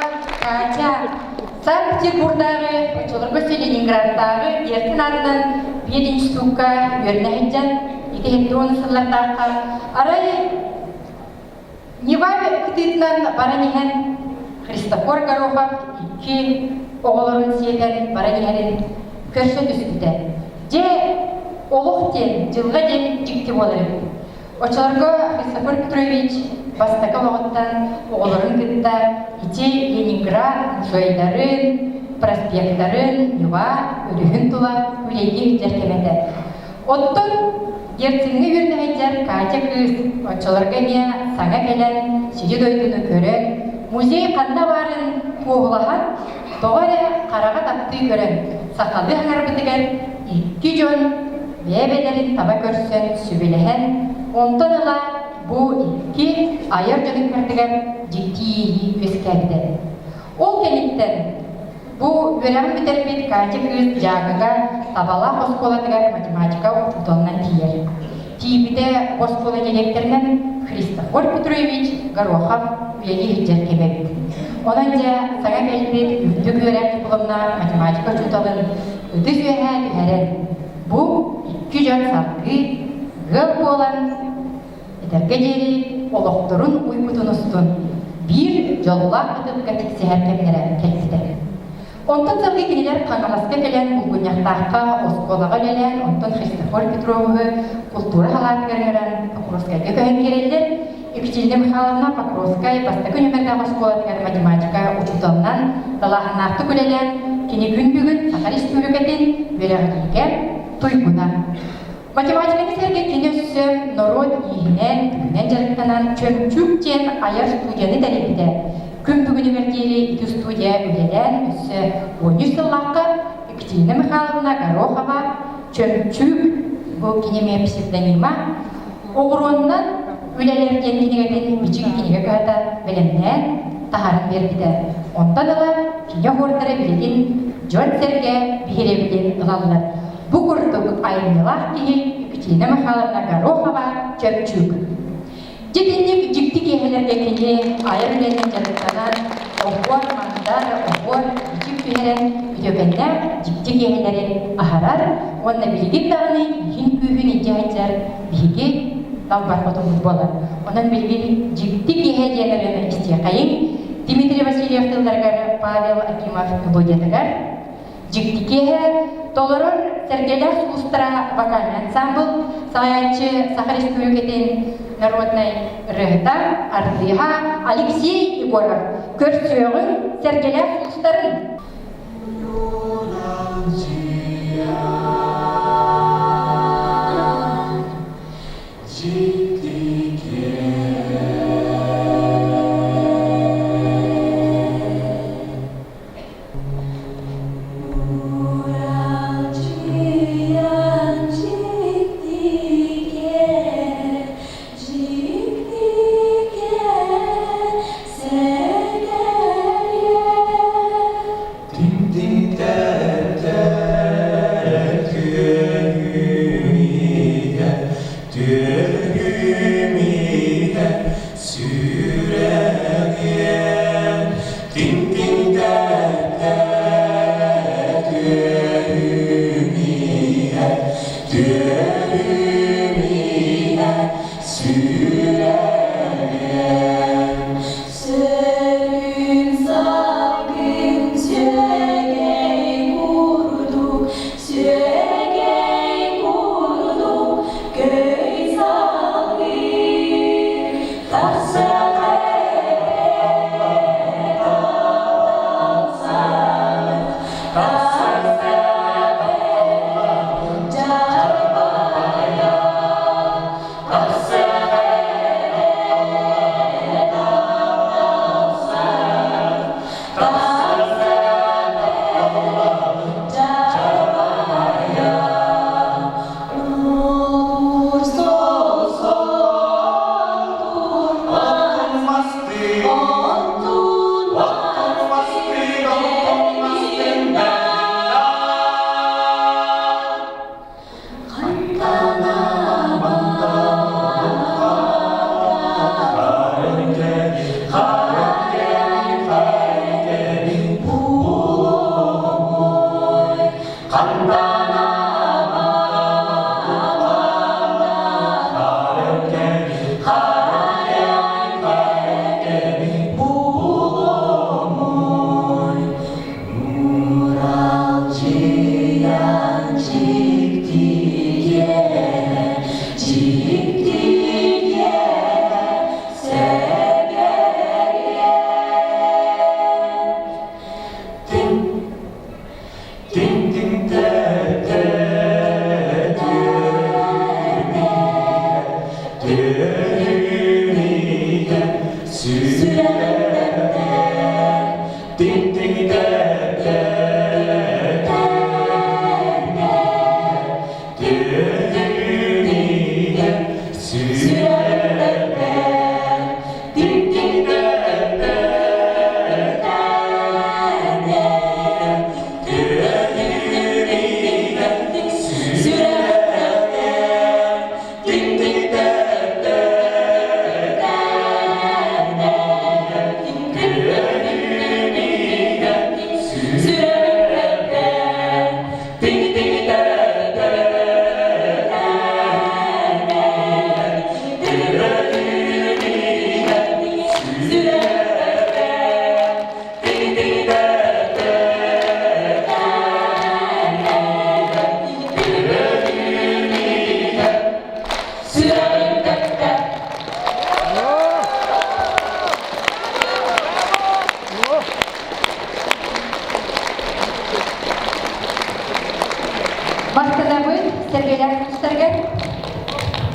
[SPEAKER 2] Катя Санкт-Петербурдааҕы, оччолорго Ленинградтааҕы Герцен аатынан пединститукка үөрэнэ сылдьан, ити 70 сыллардаахха арай Нева кытыытынан баран иһэн Христофор Горохов икки оҕолорун сиэтэн баран иһэрин көрсө түспүтэ. Дьэ, олох диэн, дьылҕа диэн дьикти буолар эбит. Оччолорго Христофор Петрович бастакы олоҕуттан оҕолорун кытта ити Ленинград музейдарын, проспектарын, Нева өрүһүн тула үлэлии сылдьар кэмэ этэ. Оттон Герциҥҥэ үөрэнэ сылдьар Катя кыыс оччолорго эмиэ саҥа кэлэн сири-дойдуну көрөн, музей ханна баарын туоһулаһан, тоҕо эрэ хараҕа таптыы көрөн, сахалыы саҥарбытыгар икки дьон бэйэ-бэйэлэрин таба көрсөн сүбэлэһэн, онтон ыла бу икки айар дьон дьикти иэйии үөскээбитэ. Ол кэнниттэн бу үөрэҕин бүтэрбит Катя кыыс Дьааҥыга Табалаах оскуолатыгар математика учууталынан тиийэр. Тиийбитэ оскуола дириэктэринэн Христофор Петрович Горохов үлэлии сылдьар кэмэ эбит. Онон дьэ саҥа кэлбит үрдүк үөрэх дипломнаах математика учууталын ытыс үөһээ түһэрэн, бу икки. дьон салгыы ыал буолан, этэргэ диэри олохторун уйгутун устун биир дьоллоох ытыкка тиксиһэр кэмнэрэ кэлбитэ. Онтон сылгы кинилэр Хаҥаласка кэлэн Булгунньахтаахха оскуолаҕа үлэлээн, онтон Христофор Петровиһы култуура салаатыгар ыҥыран Покровскайга көһөн киирэллэр. Екатерина Михайловна Покровскай бастакы нүөмэрдээх оскуолатыгар математика учууталынан далааһыннаахтык үлэлээн, кини күн бүгүн Саха Республикатын үөрэҕириигэ туйгуна. Математиканы сэргэ кини өссө норуот ииһинэн, тыгынан дьарыктанан Чөмчүүк диэн айар студияны тэрийбитэ. Күн бүгүнүгэр диэри ити студия үлэлээн өссө 13 сыллаахха Екатерина Михайловна Горохова Чөмчүүк бу кини эмиэ псевдонима оҕуруоннан үлэлэр диэн кинигэтин Бичик кинигэ кыһата бэлэмнээн таһааран биэрбитэ. Онтон ыла кини оһуордара билигин дьон-сэргэ биһирэбилин ылаллар. Бу курдук айымньылаах киһи Екатерина Михайловна Горохова Чөмчүүк. Дьитинник дьикти киэһэлэргэ кини айар үлэнэн дьарыктанан, оһуор, мандар, оһуор, бичик түһэрэн, үтүөкэннээх дьикти киэһэлэри аһарар уонна билигин даҕаны иһин күүһүн илдьэ сылдьар биһиги далбар хотуммут буолар. Онон билигин дьикти киэһэ диэн ырыаны истиэхэйиҥ Дмитрий Васильев тылларыгар Павел Акимов мелодиятыгар Дьикти киэһэ толорор Сэргэлээх сулустара вокальный ансамбл салайааччы Саха Республикатын народнай ырыаһыта, артыыһа Алексей Егоров. Көрсүөҕүҥ Сэргэлээх сулустарын!
[SPEAKER 8] Уралчыйан дьиктигэ, дьиктигэ сэгэлиэ.
[SPEAKER 9] Тиҥтиҥтээттэр түөһүм иһэ, түөһүм иһэ, сүрэҕиэм Тиҥ-тиҥ-тээт-тээт түөһүм иһэ, түөһүм иһэ, сүрэҕиэм.
[SPEAKER 8] Сөрүүн салгын сүөгэй курдук, сүөгэй курдук көй салгын тахсар Нуралчыян чиктиге.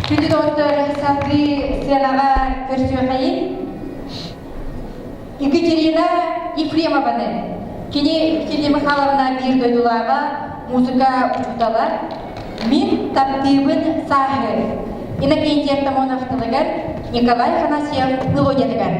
[SPEAKER 2] Күндү доҕоттор, салгыы сыанаҕа көрсүөхэйин. Екатерина Ефремованы, кини Екатерина Михайловна биир дойдулааҕа, музыка учуутала, Мин таптыыбын сааһы Иннокентий Артамонов тылыгар, Николай Афанасьев мелодиятыгар.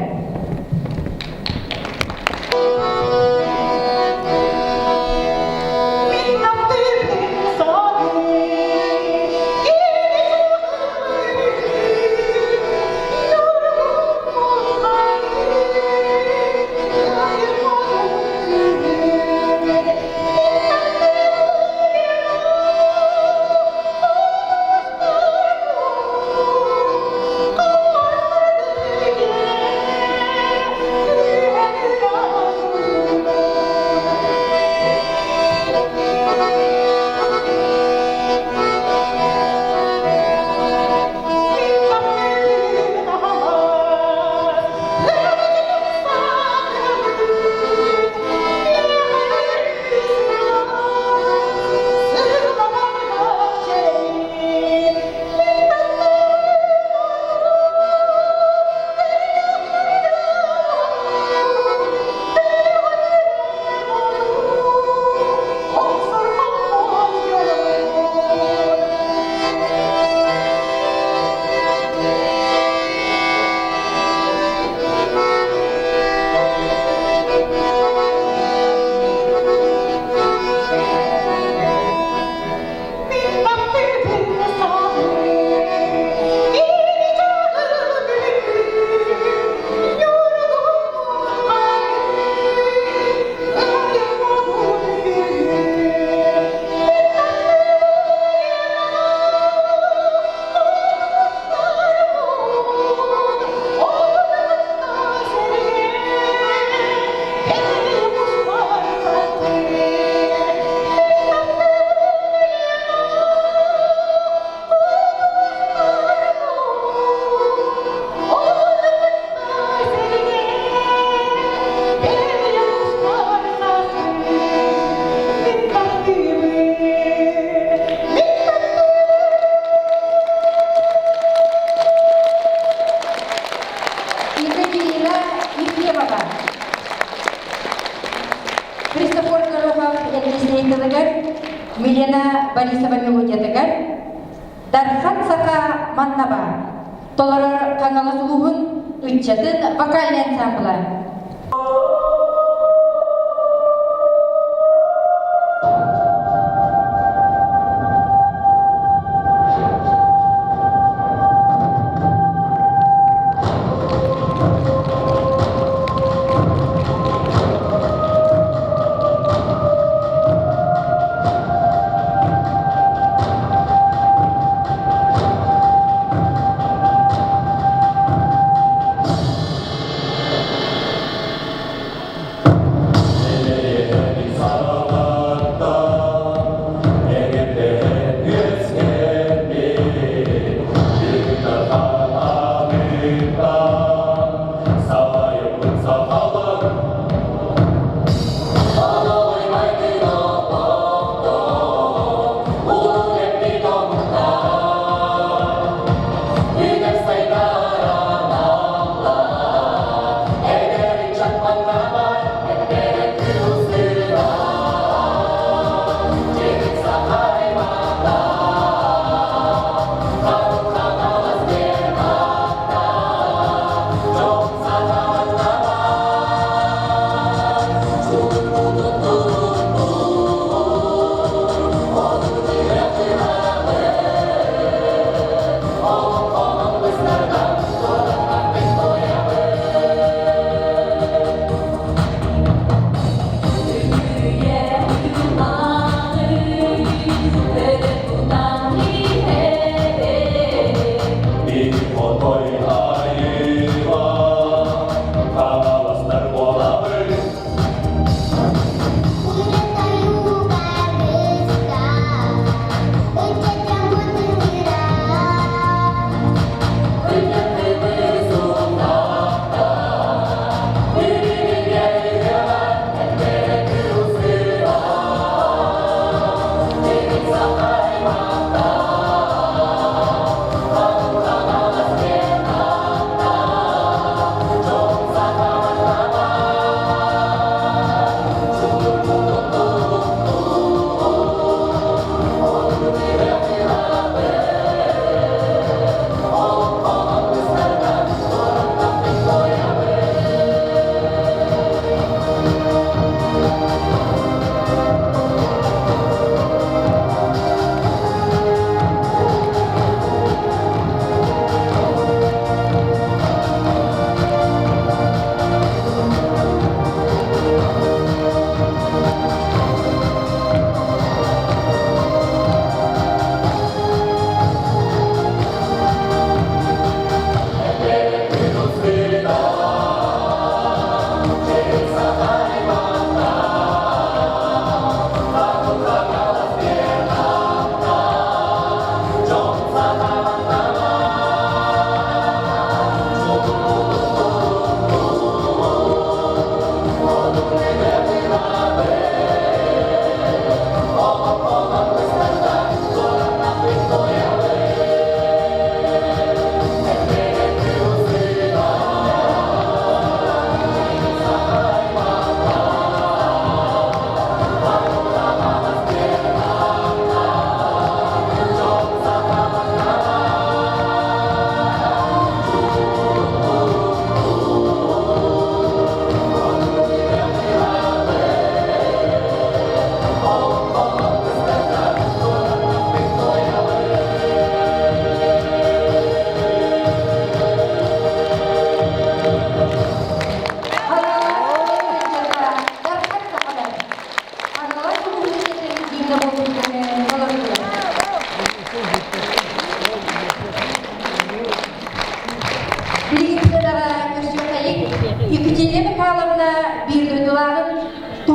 [SPEAKER 2] Екатерина Ефремова. Христофор Горохов Елисейтылыгар, Милена Борисова мелодиятыгар, Дархан Саха Маннаба толорор Хаҥалас улууһун ыччатын вокальнай ансамбла.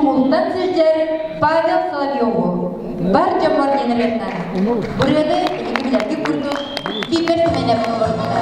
[SPEAKER 2] Тумултан сылдьар Павел Соловьеву бар дьоммор диэн ырыатынан ырыаны эһиги билэргит курдук Кипер Сэмэнэп толорбута.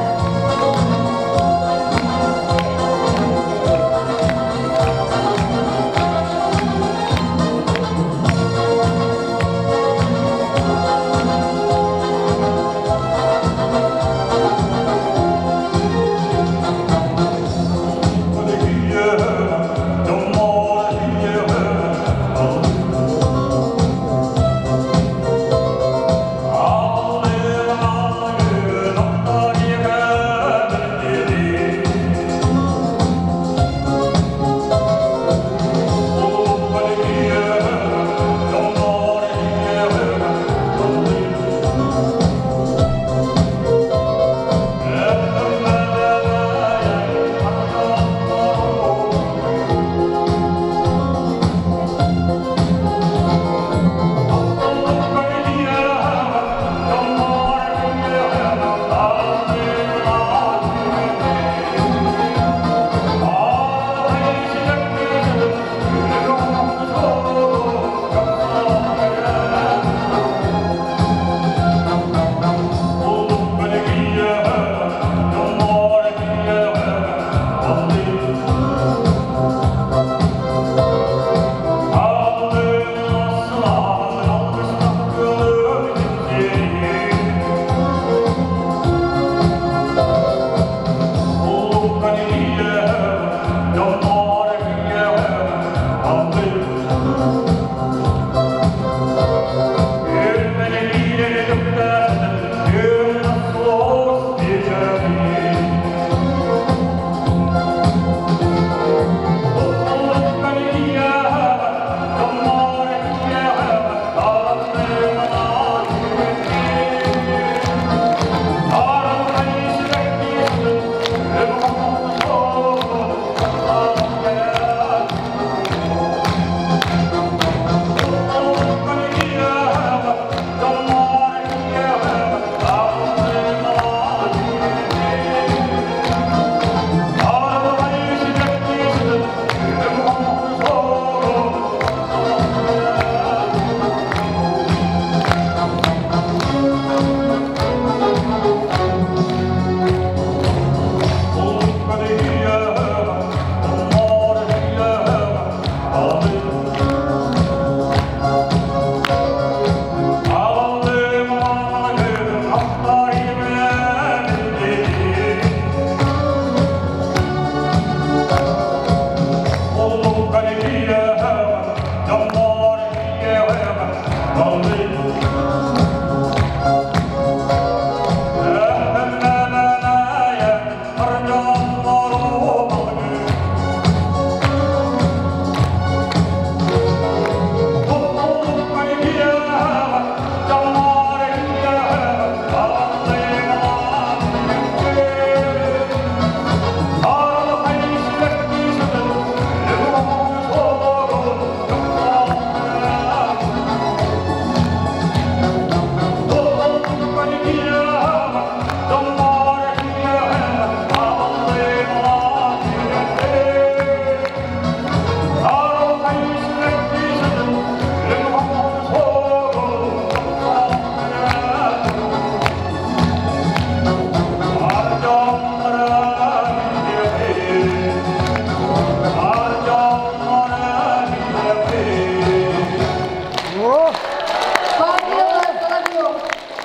[SPEAKER 2] Павел Соловьев,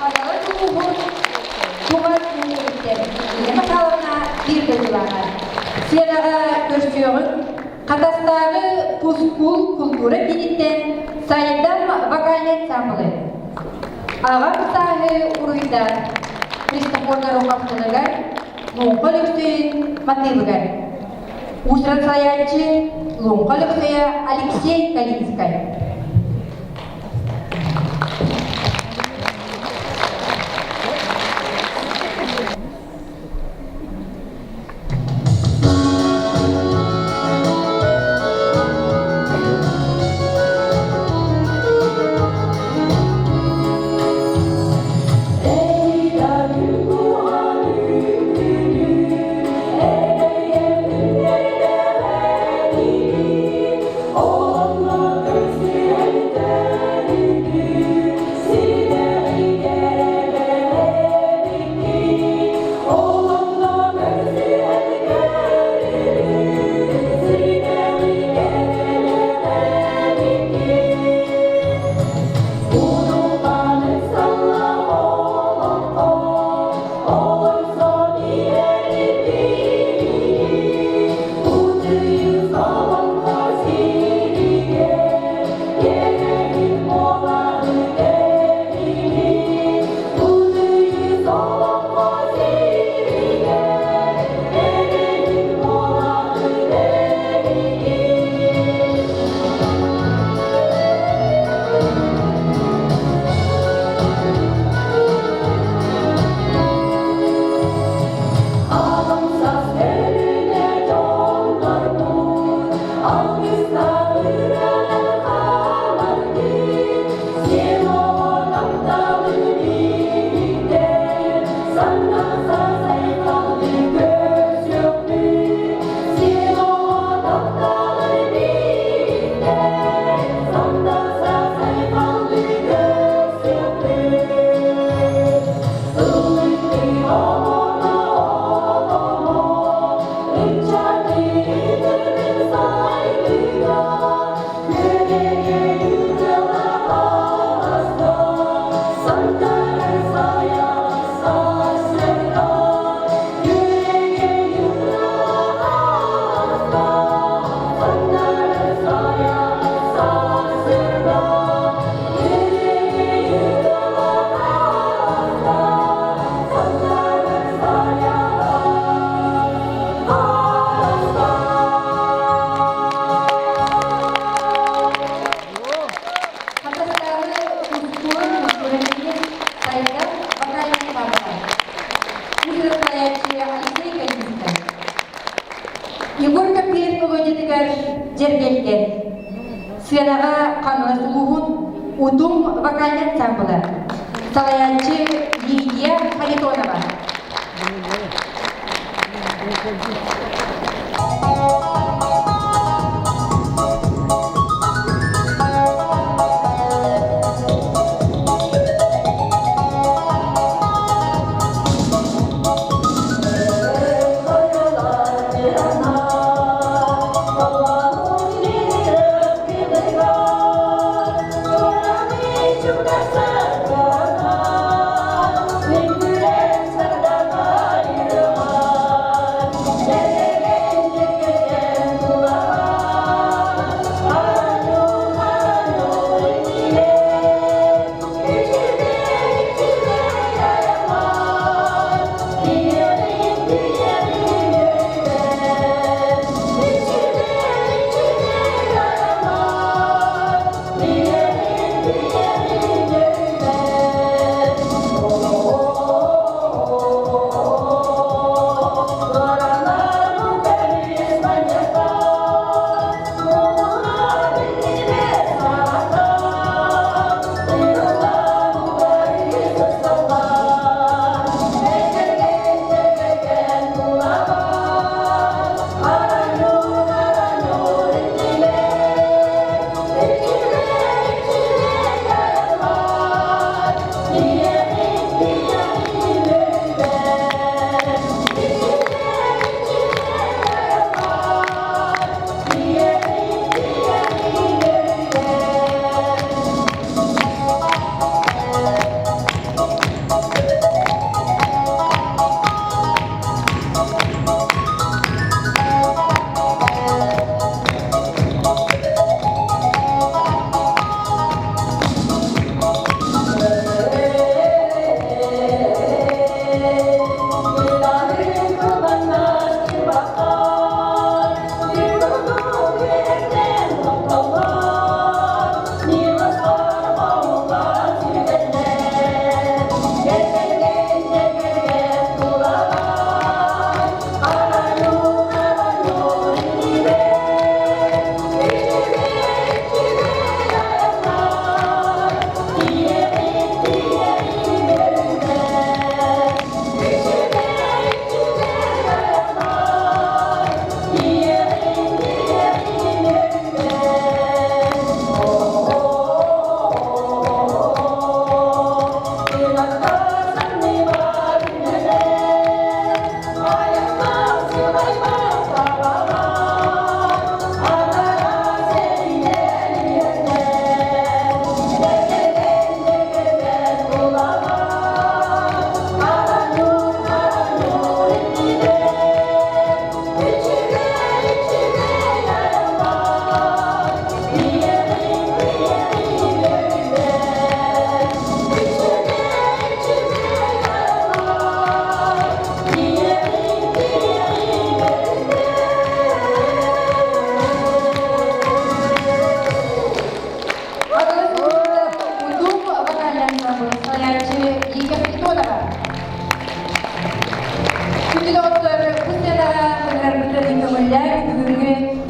[SPEAKER 2] Хаҥалас улууһун Тумат нэһилиэгиттэн Ирина Михайловна биир дойдулааҕа. Сыанаҕа көрсүөҕүҥ Хатастааҕы Тускул култуура кииниттэн Сайдам вокальнай ансамблы. Аҕам сааһы уруйдаан Христофор Горохов тылыгар Луҥха Өлөксөйүн матыыбыгар. Уусуран салайааччы Луҥха Өлөксөйө Алексей Калинскай.
[SPEAKER 8] Ey
[SPEAKER 2] Хатастааҕы кустуун культуратын сайдар вокальнай баабыка. Музыка салайааччы Алексей Калининскай. Егор Каприев мелодиятыгар дьэргэлгэн. Сыанаҕа Хаҥалас улууһун Утум вокальнай ансамбла. Салайааччы Лидия Харитонова.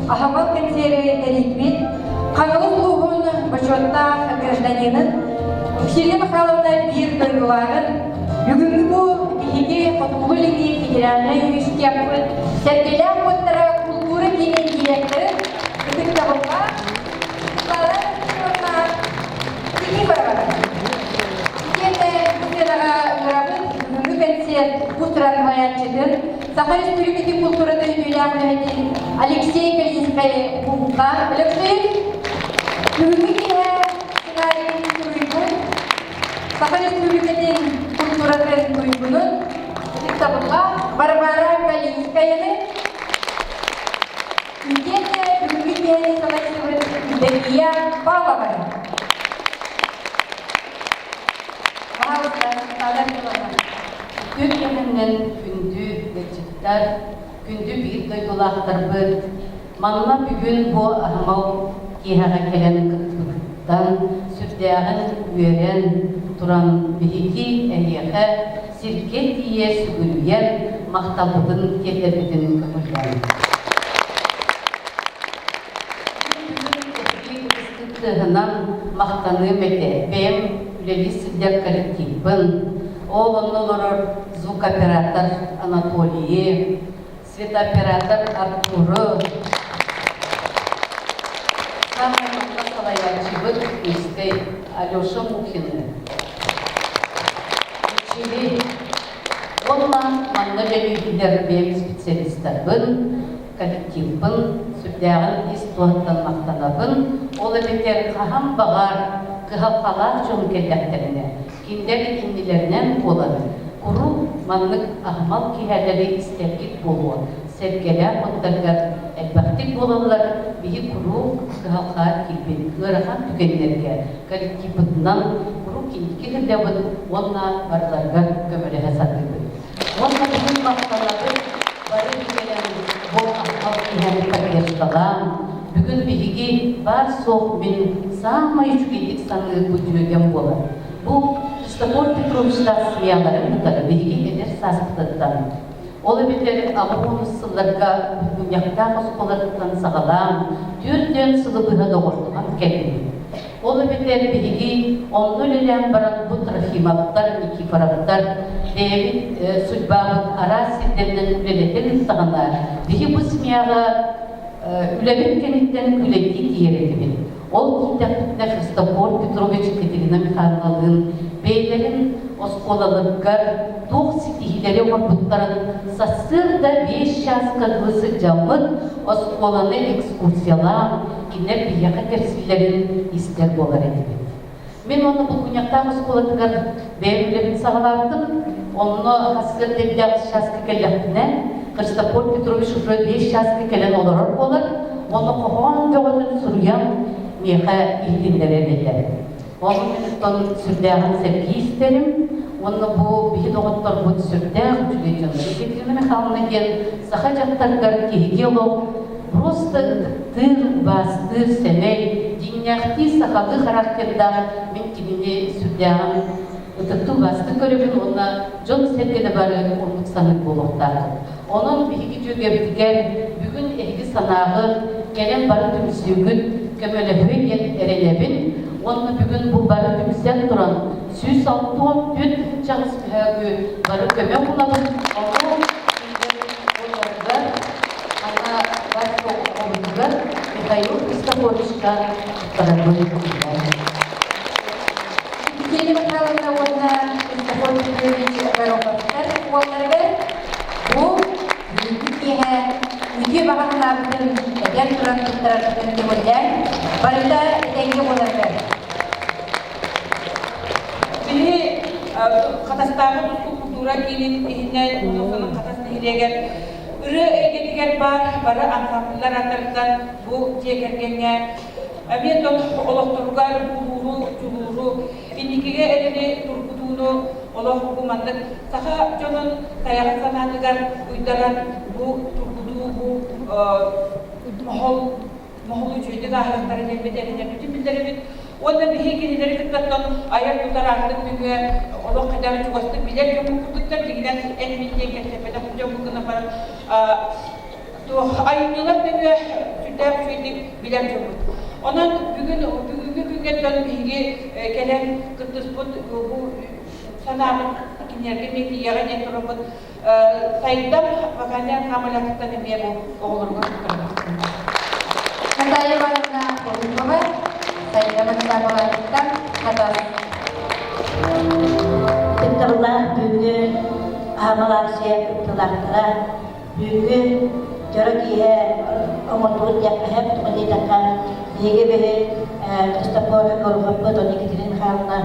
[SPEAKER 2] Аһымал кэнсиэри тэрийбит Хаҥалас улууһун бочуоттаах гражданинын Ксения Михайловна биир дойдулааҕын бүгүҥҥү бу биһиги. Хотугулуу-Илиҥҥи федеральнай университеппыт Сэргэлээх уоттара култуура киинин директорын ытыктабыллаах Светлана Петровна Никифорова. Итиэннэ бу сыанаҕа ыҥырабыт бүгүҥҥү кэнсиэр уус-уран салайааччытын, Саха Республикатын култууратын үтүөлээх үлэһитин Алексей Калининскай-Булка Өлөксөйүн бүгүҥҥү киэһэ сценарийын суруйбут Саха Республикатын култууратын туйгунун ытыктабыллаах Варвара Калининскаяны Итиэннэ бүгүҥҥү киэһэни салайсыбыт Евдокия Павлованы.
[SPEAKER 10] Пожалуйста, Наталья Михайловна. Күн кэминэн күндү ыалдьыттар, күндү биир дойдулаахтарбыт, манна бүгүн бу аһымал киэһэҕэ кэлэн кыттыбыккыттан сүрдээҕин үөрэн туран биһиги эһиэхэ сиргэ тиийэ сүгүрүйэн махталбытын тиэрдэрбитин көҥүллээҥ. Тыаһынан махтаныам этэ. Бэйэм үлэлии сылдьар коллективпын, ол онно олорор звукооператор Анатолийы, светооператор Артуру, саамай манна салайааччыбыт Мистэй Алеша Мухины, Мичили уонна манна үлэлииллэр бэйэм специалистарбын, коллективпын сүрдээҕин ис туһаттан махтанабын. Ол эбэтэр хаһан баҕар кыһалҕалаах дьон кэллэхтэринэ, кинилэр иннилэринэн буолан, куруук маннык аһымал киэһэлэри истэргит буолуо, сэргэлээх уоттаргар элбэхтик буолаллар, биһи куруук кыһалҕа киирбит ыарахан түгэннэргэ коллективпытынан куруук инники сылдьабыт уонна барыларыгар көмөлөһө сатыыбыт. Уонна бүгүн махтанабыт бары кэлэн бу аһымал киһини поддержкалаан, бүгүн биһиги баар-суох мин саамай үчүгэйдик саныыр бу дьүөгэм буолар. Бу Христофор Петровичтаах семьяларын кытары биһиги эдэр сааспытыттан, ол эбэтэр 80 сылларга мунньахтаах оскуолаттан саҕалаан, 40 сылы быһа доҕордоһон кэллибит. Ол эбэтэр биһиги онно үлэлээн баран бу Трофимовтар, Никифоровтар бэйэбит судьбабыт араас сирдэринэн үлэлэтэн ыттаҕына, биһи бу семьяҕа үлэбит кэнниттэн күлэйдии тиийэр этибит. Ол тиийдэхпитинэ Христофор Петрович Екатерина Михайловналыын бэйэлэрин оскуолаларыгар туох ситиһиилэри оҥорбуттарын сарсыарда 5 чааска дылы сылдьаммыт оскуоланы экскурсиялаан кинилэр биһиэхэ кэпсииллэрин истэр буолар этибит. Мин онно Булгунньахтаах оскуолатыгар бэйэм үлэбин саҕалаабытым. Онно сарсыарда эрдээх чааска кэллэхпинэ, Христофор Петрович уже 5 чааска кэлэн олорор буолар. Онно хоһоон бөҕөтүн суруйан миэхэ иһитиннэрэр этэ. Ону мин оттон сүрдээҕин сэргии истэрим. Уонна бу биһи доҕотторбут сүрдээх үчүгэй дьоннор. Екатерина Михайловна диэн саха дьахтарыгар киһиги олох просто ытыктыыр, убаастыыр, сэмэй, дьиҥнээхтии сахалыы характердаах мин кинини сүрдээҕин ытыктыы убаастыы көрөбүн уонна дьон-сэргэ да бары оннук саныыр буолуохтааххыт. Онон биһиги дьүөгэбитигэр бүгүн эһиги санааҕыт, кэлэн бары түмсүүгүт көмөлөһүө диэн эрэнэбин уонна бүгүн бу бары түмсэн туран 164 тыһыынчаҕыс мөһөөгү бары көмө булабыт. Ону уолларыгар, ана Васька оҕобутугар Михаил Христофоровичка туттарарбын
[SPEAKER 2] Евгения Михайловна уонна Христофор Петрович Гороховтар уолларыгар бу бүгүҥҥү киэһэ үтүө баҕа санаабытын этэн туран туттарарбытын көҥүллээн, барыта этэҥҥэ буоларыгар.
[SPEAKER 1] Биһи Хатастааҕы туску култуура киинин иһинэн Улуусанын Хатас нэһилиэгэр ырыа эйгэтигэр баар бары ансамбллар ааттарыттан бу дьиэ кэргэҥҥэ эмиэ тот олохторугар булууру, дьулууру, инникигэ эрэли тургутууну олох бу маннык саха дьонун тайаҕын санаатыгар уйдаран бу тургутуу бу моһол моһолу үчүгэйдик ааһыахтара диэммит эрэнэрбитин биллэрэбит. Уонна биһиги кинилэри кыттаттан айар-тутар аартык нөҥүө олох хайдах чугастык билэр дьоммут курдуктар, дьиҥинэн эн-мин диэн кэпсэппэтэх дьоммут гына баран туох айымньылар нөҥүө сүрдээх үчүгэйдик билэр дьоммут. Онон бүгүн бүгүҥҥү күҥҥэ дьон биһиги кэлэн кыттыспыт бу. санаабыт кинилэргэ эмиэ тиийэҕэ диэн тураммыт Сайдам вокальнай ансамблятыттан эмиэ бу оҕолорго туттарбыт.
[SPEAKER 2] Наталья Ивановна Олукова, Сайдам ансамблятыттан Хатас.
[SPEAKER 11] Кыттабыллаах бүгүҥҥү аһымал акция кыттыылаахтара бүгүҥҥү дьоро киэһэ оҥордубут диэххэ сөп, тоҕо диэтэххэ биһиги биһи Христофор Гороховпут уонна Екатерина Михайловна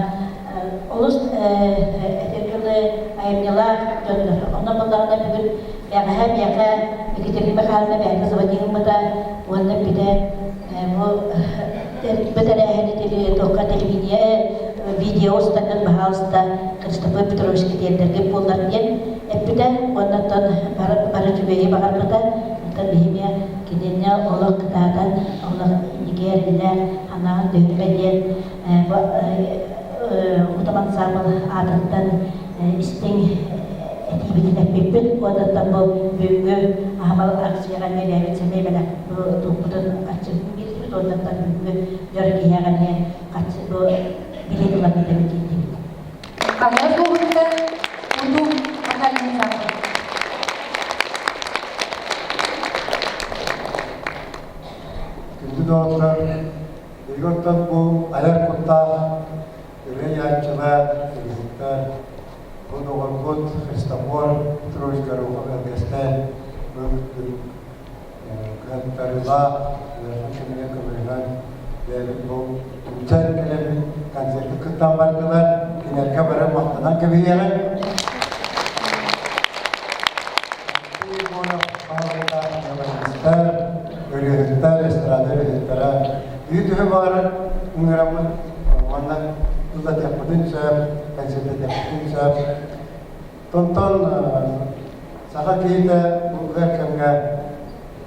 [SPEAKER 11] олус этэргэ дылы айымньылаах дьоннор. Онон буоллаҕына бүгүн бэҕэһээ миэхэ Екатерина Михайловна бэйэтэ звонить гыммыта уонна эппитэ бу бэтэрээһини туохха телевидение видео устаргын баһаалыста Христофор Петровичка тиэрдэргин буоллар диэн эппитэ уонна оттон бары үчүгэйи баҕарбыта. Оттон биһиги кинини олох кытаатан олох инники эрэллээх анаан түһүмэ диэн Утум ансаамбыл аатыттан истиҥ этиибитин эппиппит уонна бу бүгүҥҥү аһымал акцияҕа эмиэ сэмэй бэлэх туохпутун харчыбытын биэрдибит уонна бүгүҥҥү дьоро киһиэхэ эмиэ харчы бу билиэт ылан биэрэбит диэтибит.
[SPEAKER 2] Хаҥалас улууһуттан Утум вокальный ансамбль.
[SPEAKER 4] Күндү доҕоттор, Биһиги оттон бу айар куттаах ырыа айааччылар, ырыаһыттар, бу доҕорбут Христофор Петрович Горохов элгэстээн бүгүн кыаттарыылаах ыарахан кэмҥэ көмөлөһөн бэйэбит бу түмсэн кэлэммит концерты кыттан бардылар. Кинилэргэ бары махтанан кэбиһиэҕиҥ. Ырыаһыттар, эстрада ырыаһыттара Биир төһө баҕарар ыҥыраммыт уонна ыллатыахпытын сөп, концертэтиэхпитин сөп. Онтон саха киһитэ бу ыар кэмҥэ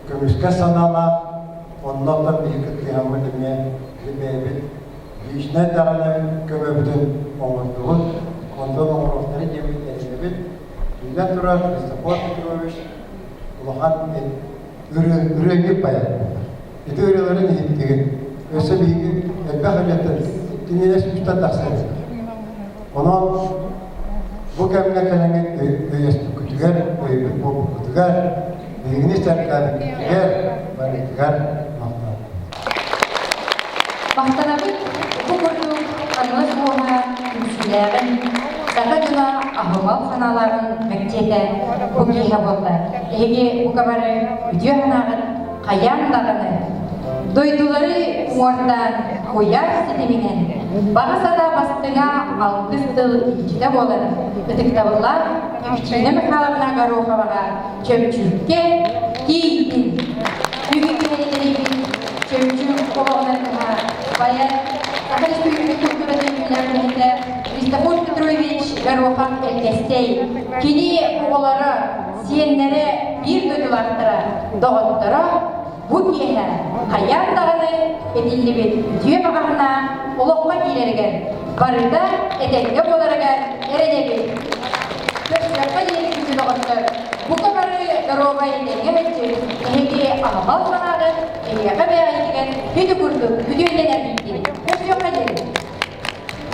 [SPEAKER 4] көмүскэ санаалаах, оннуттан биһиги кыттыһаммыт эмиэ бэйэбит личнэй даҕаны көмөбүтүн оҥордубут, онтон оҥоруохтара диэммит эрэнэбит. Биллэн турар, Христофор Петрович улахан ырыанньык поэт буолар. Ити ырыаларын иһиттигит. Өссө биһиги элбэх ырыаттан кинилэр сүүстэн тахса Онон бу кэмҥэ кэлэҥҥит өйөспүккүтүгэр, өйөбүт буолбуккутугар, биһигини сэргээбиккитигэр барытыгар махтанабыт.
[SPEAKER 2] Махтанабыт бу курдук Хаҥалас уоһа түмсүүлээҕин, саха дьоно аһымал санаалааҕын мэктиэтэ бу киэһэ буолла. Эһиги бука бары үтүө санааҕыт хайаан даҕаны дойдулары уҥуордаан куйаар ситиминэн баҕа санаа бастыҥа алгыс тыл илдьитэ буолан ытыктабыллаах Екатерина Михайловна Гороховаҕа Чөмчүүккэ тиийдин. Бүгүн киһи Чөмчүүк олоҕунан кыһа поэт Саха Республикатын культуратын үтүөлээх үлэһитэ Христофор Петрович Горохов Элгэстэй кини оҕолоро сиэннэрэ биир дойдулаахтара, доҕотторо бу киэһэ хайаан даҕаны этиллибит үтүө баҕаһына олоххо киирэригэр, барыта этэҥҥэ буоларыгар эрэнэбит. Көрсүөххэ диэри күндү доҕоттор, бука бары доруобай этэҥҥэ мэлдьи эһиги аһымал санааҕыт эһиэхэ бэйэҕитигэр ити курдук үтүөннэн эргийдин. Көрсүөххэ.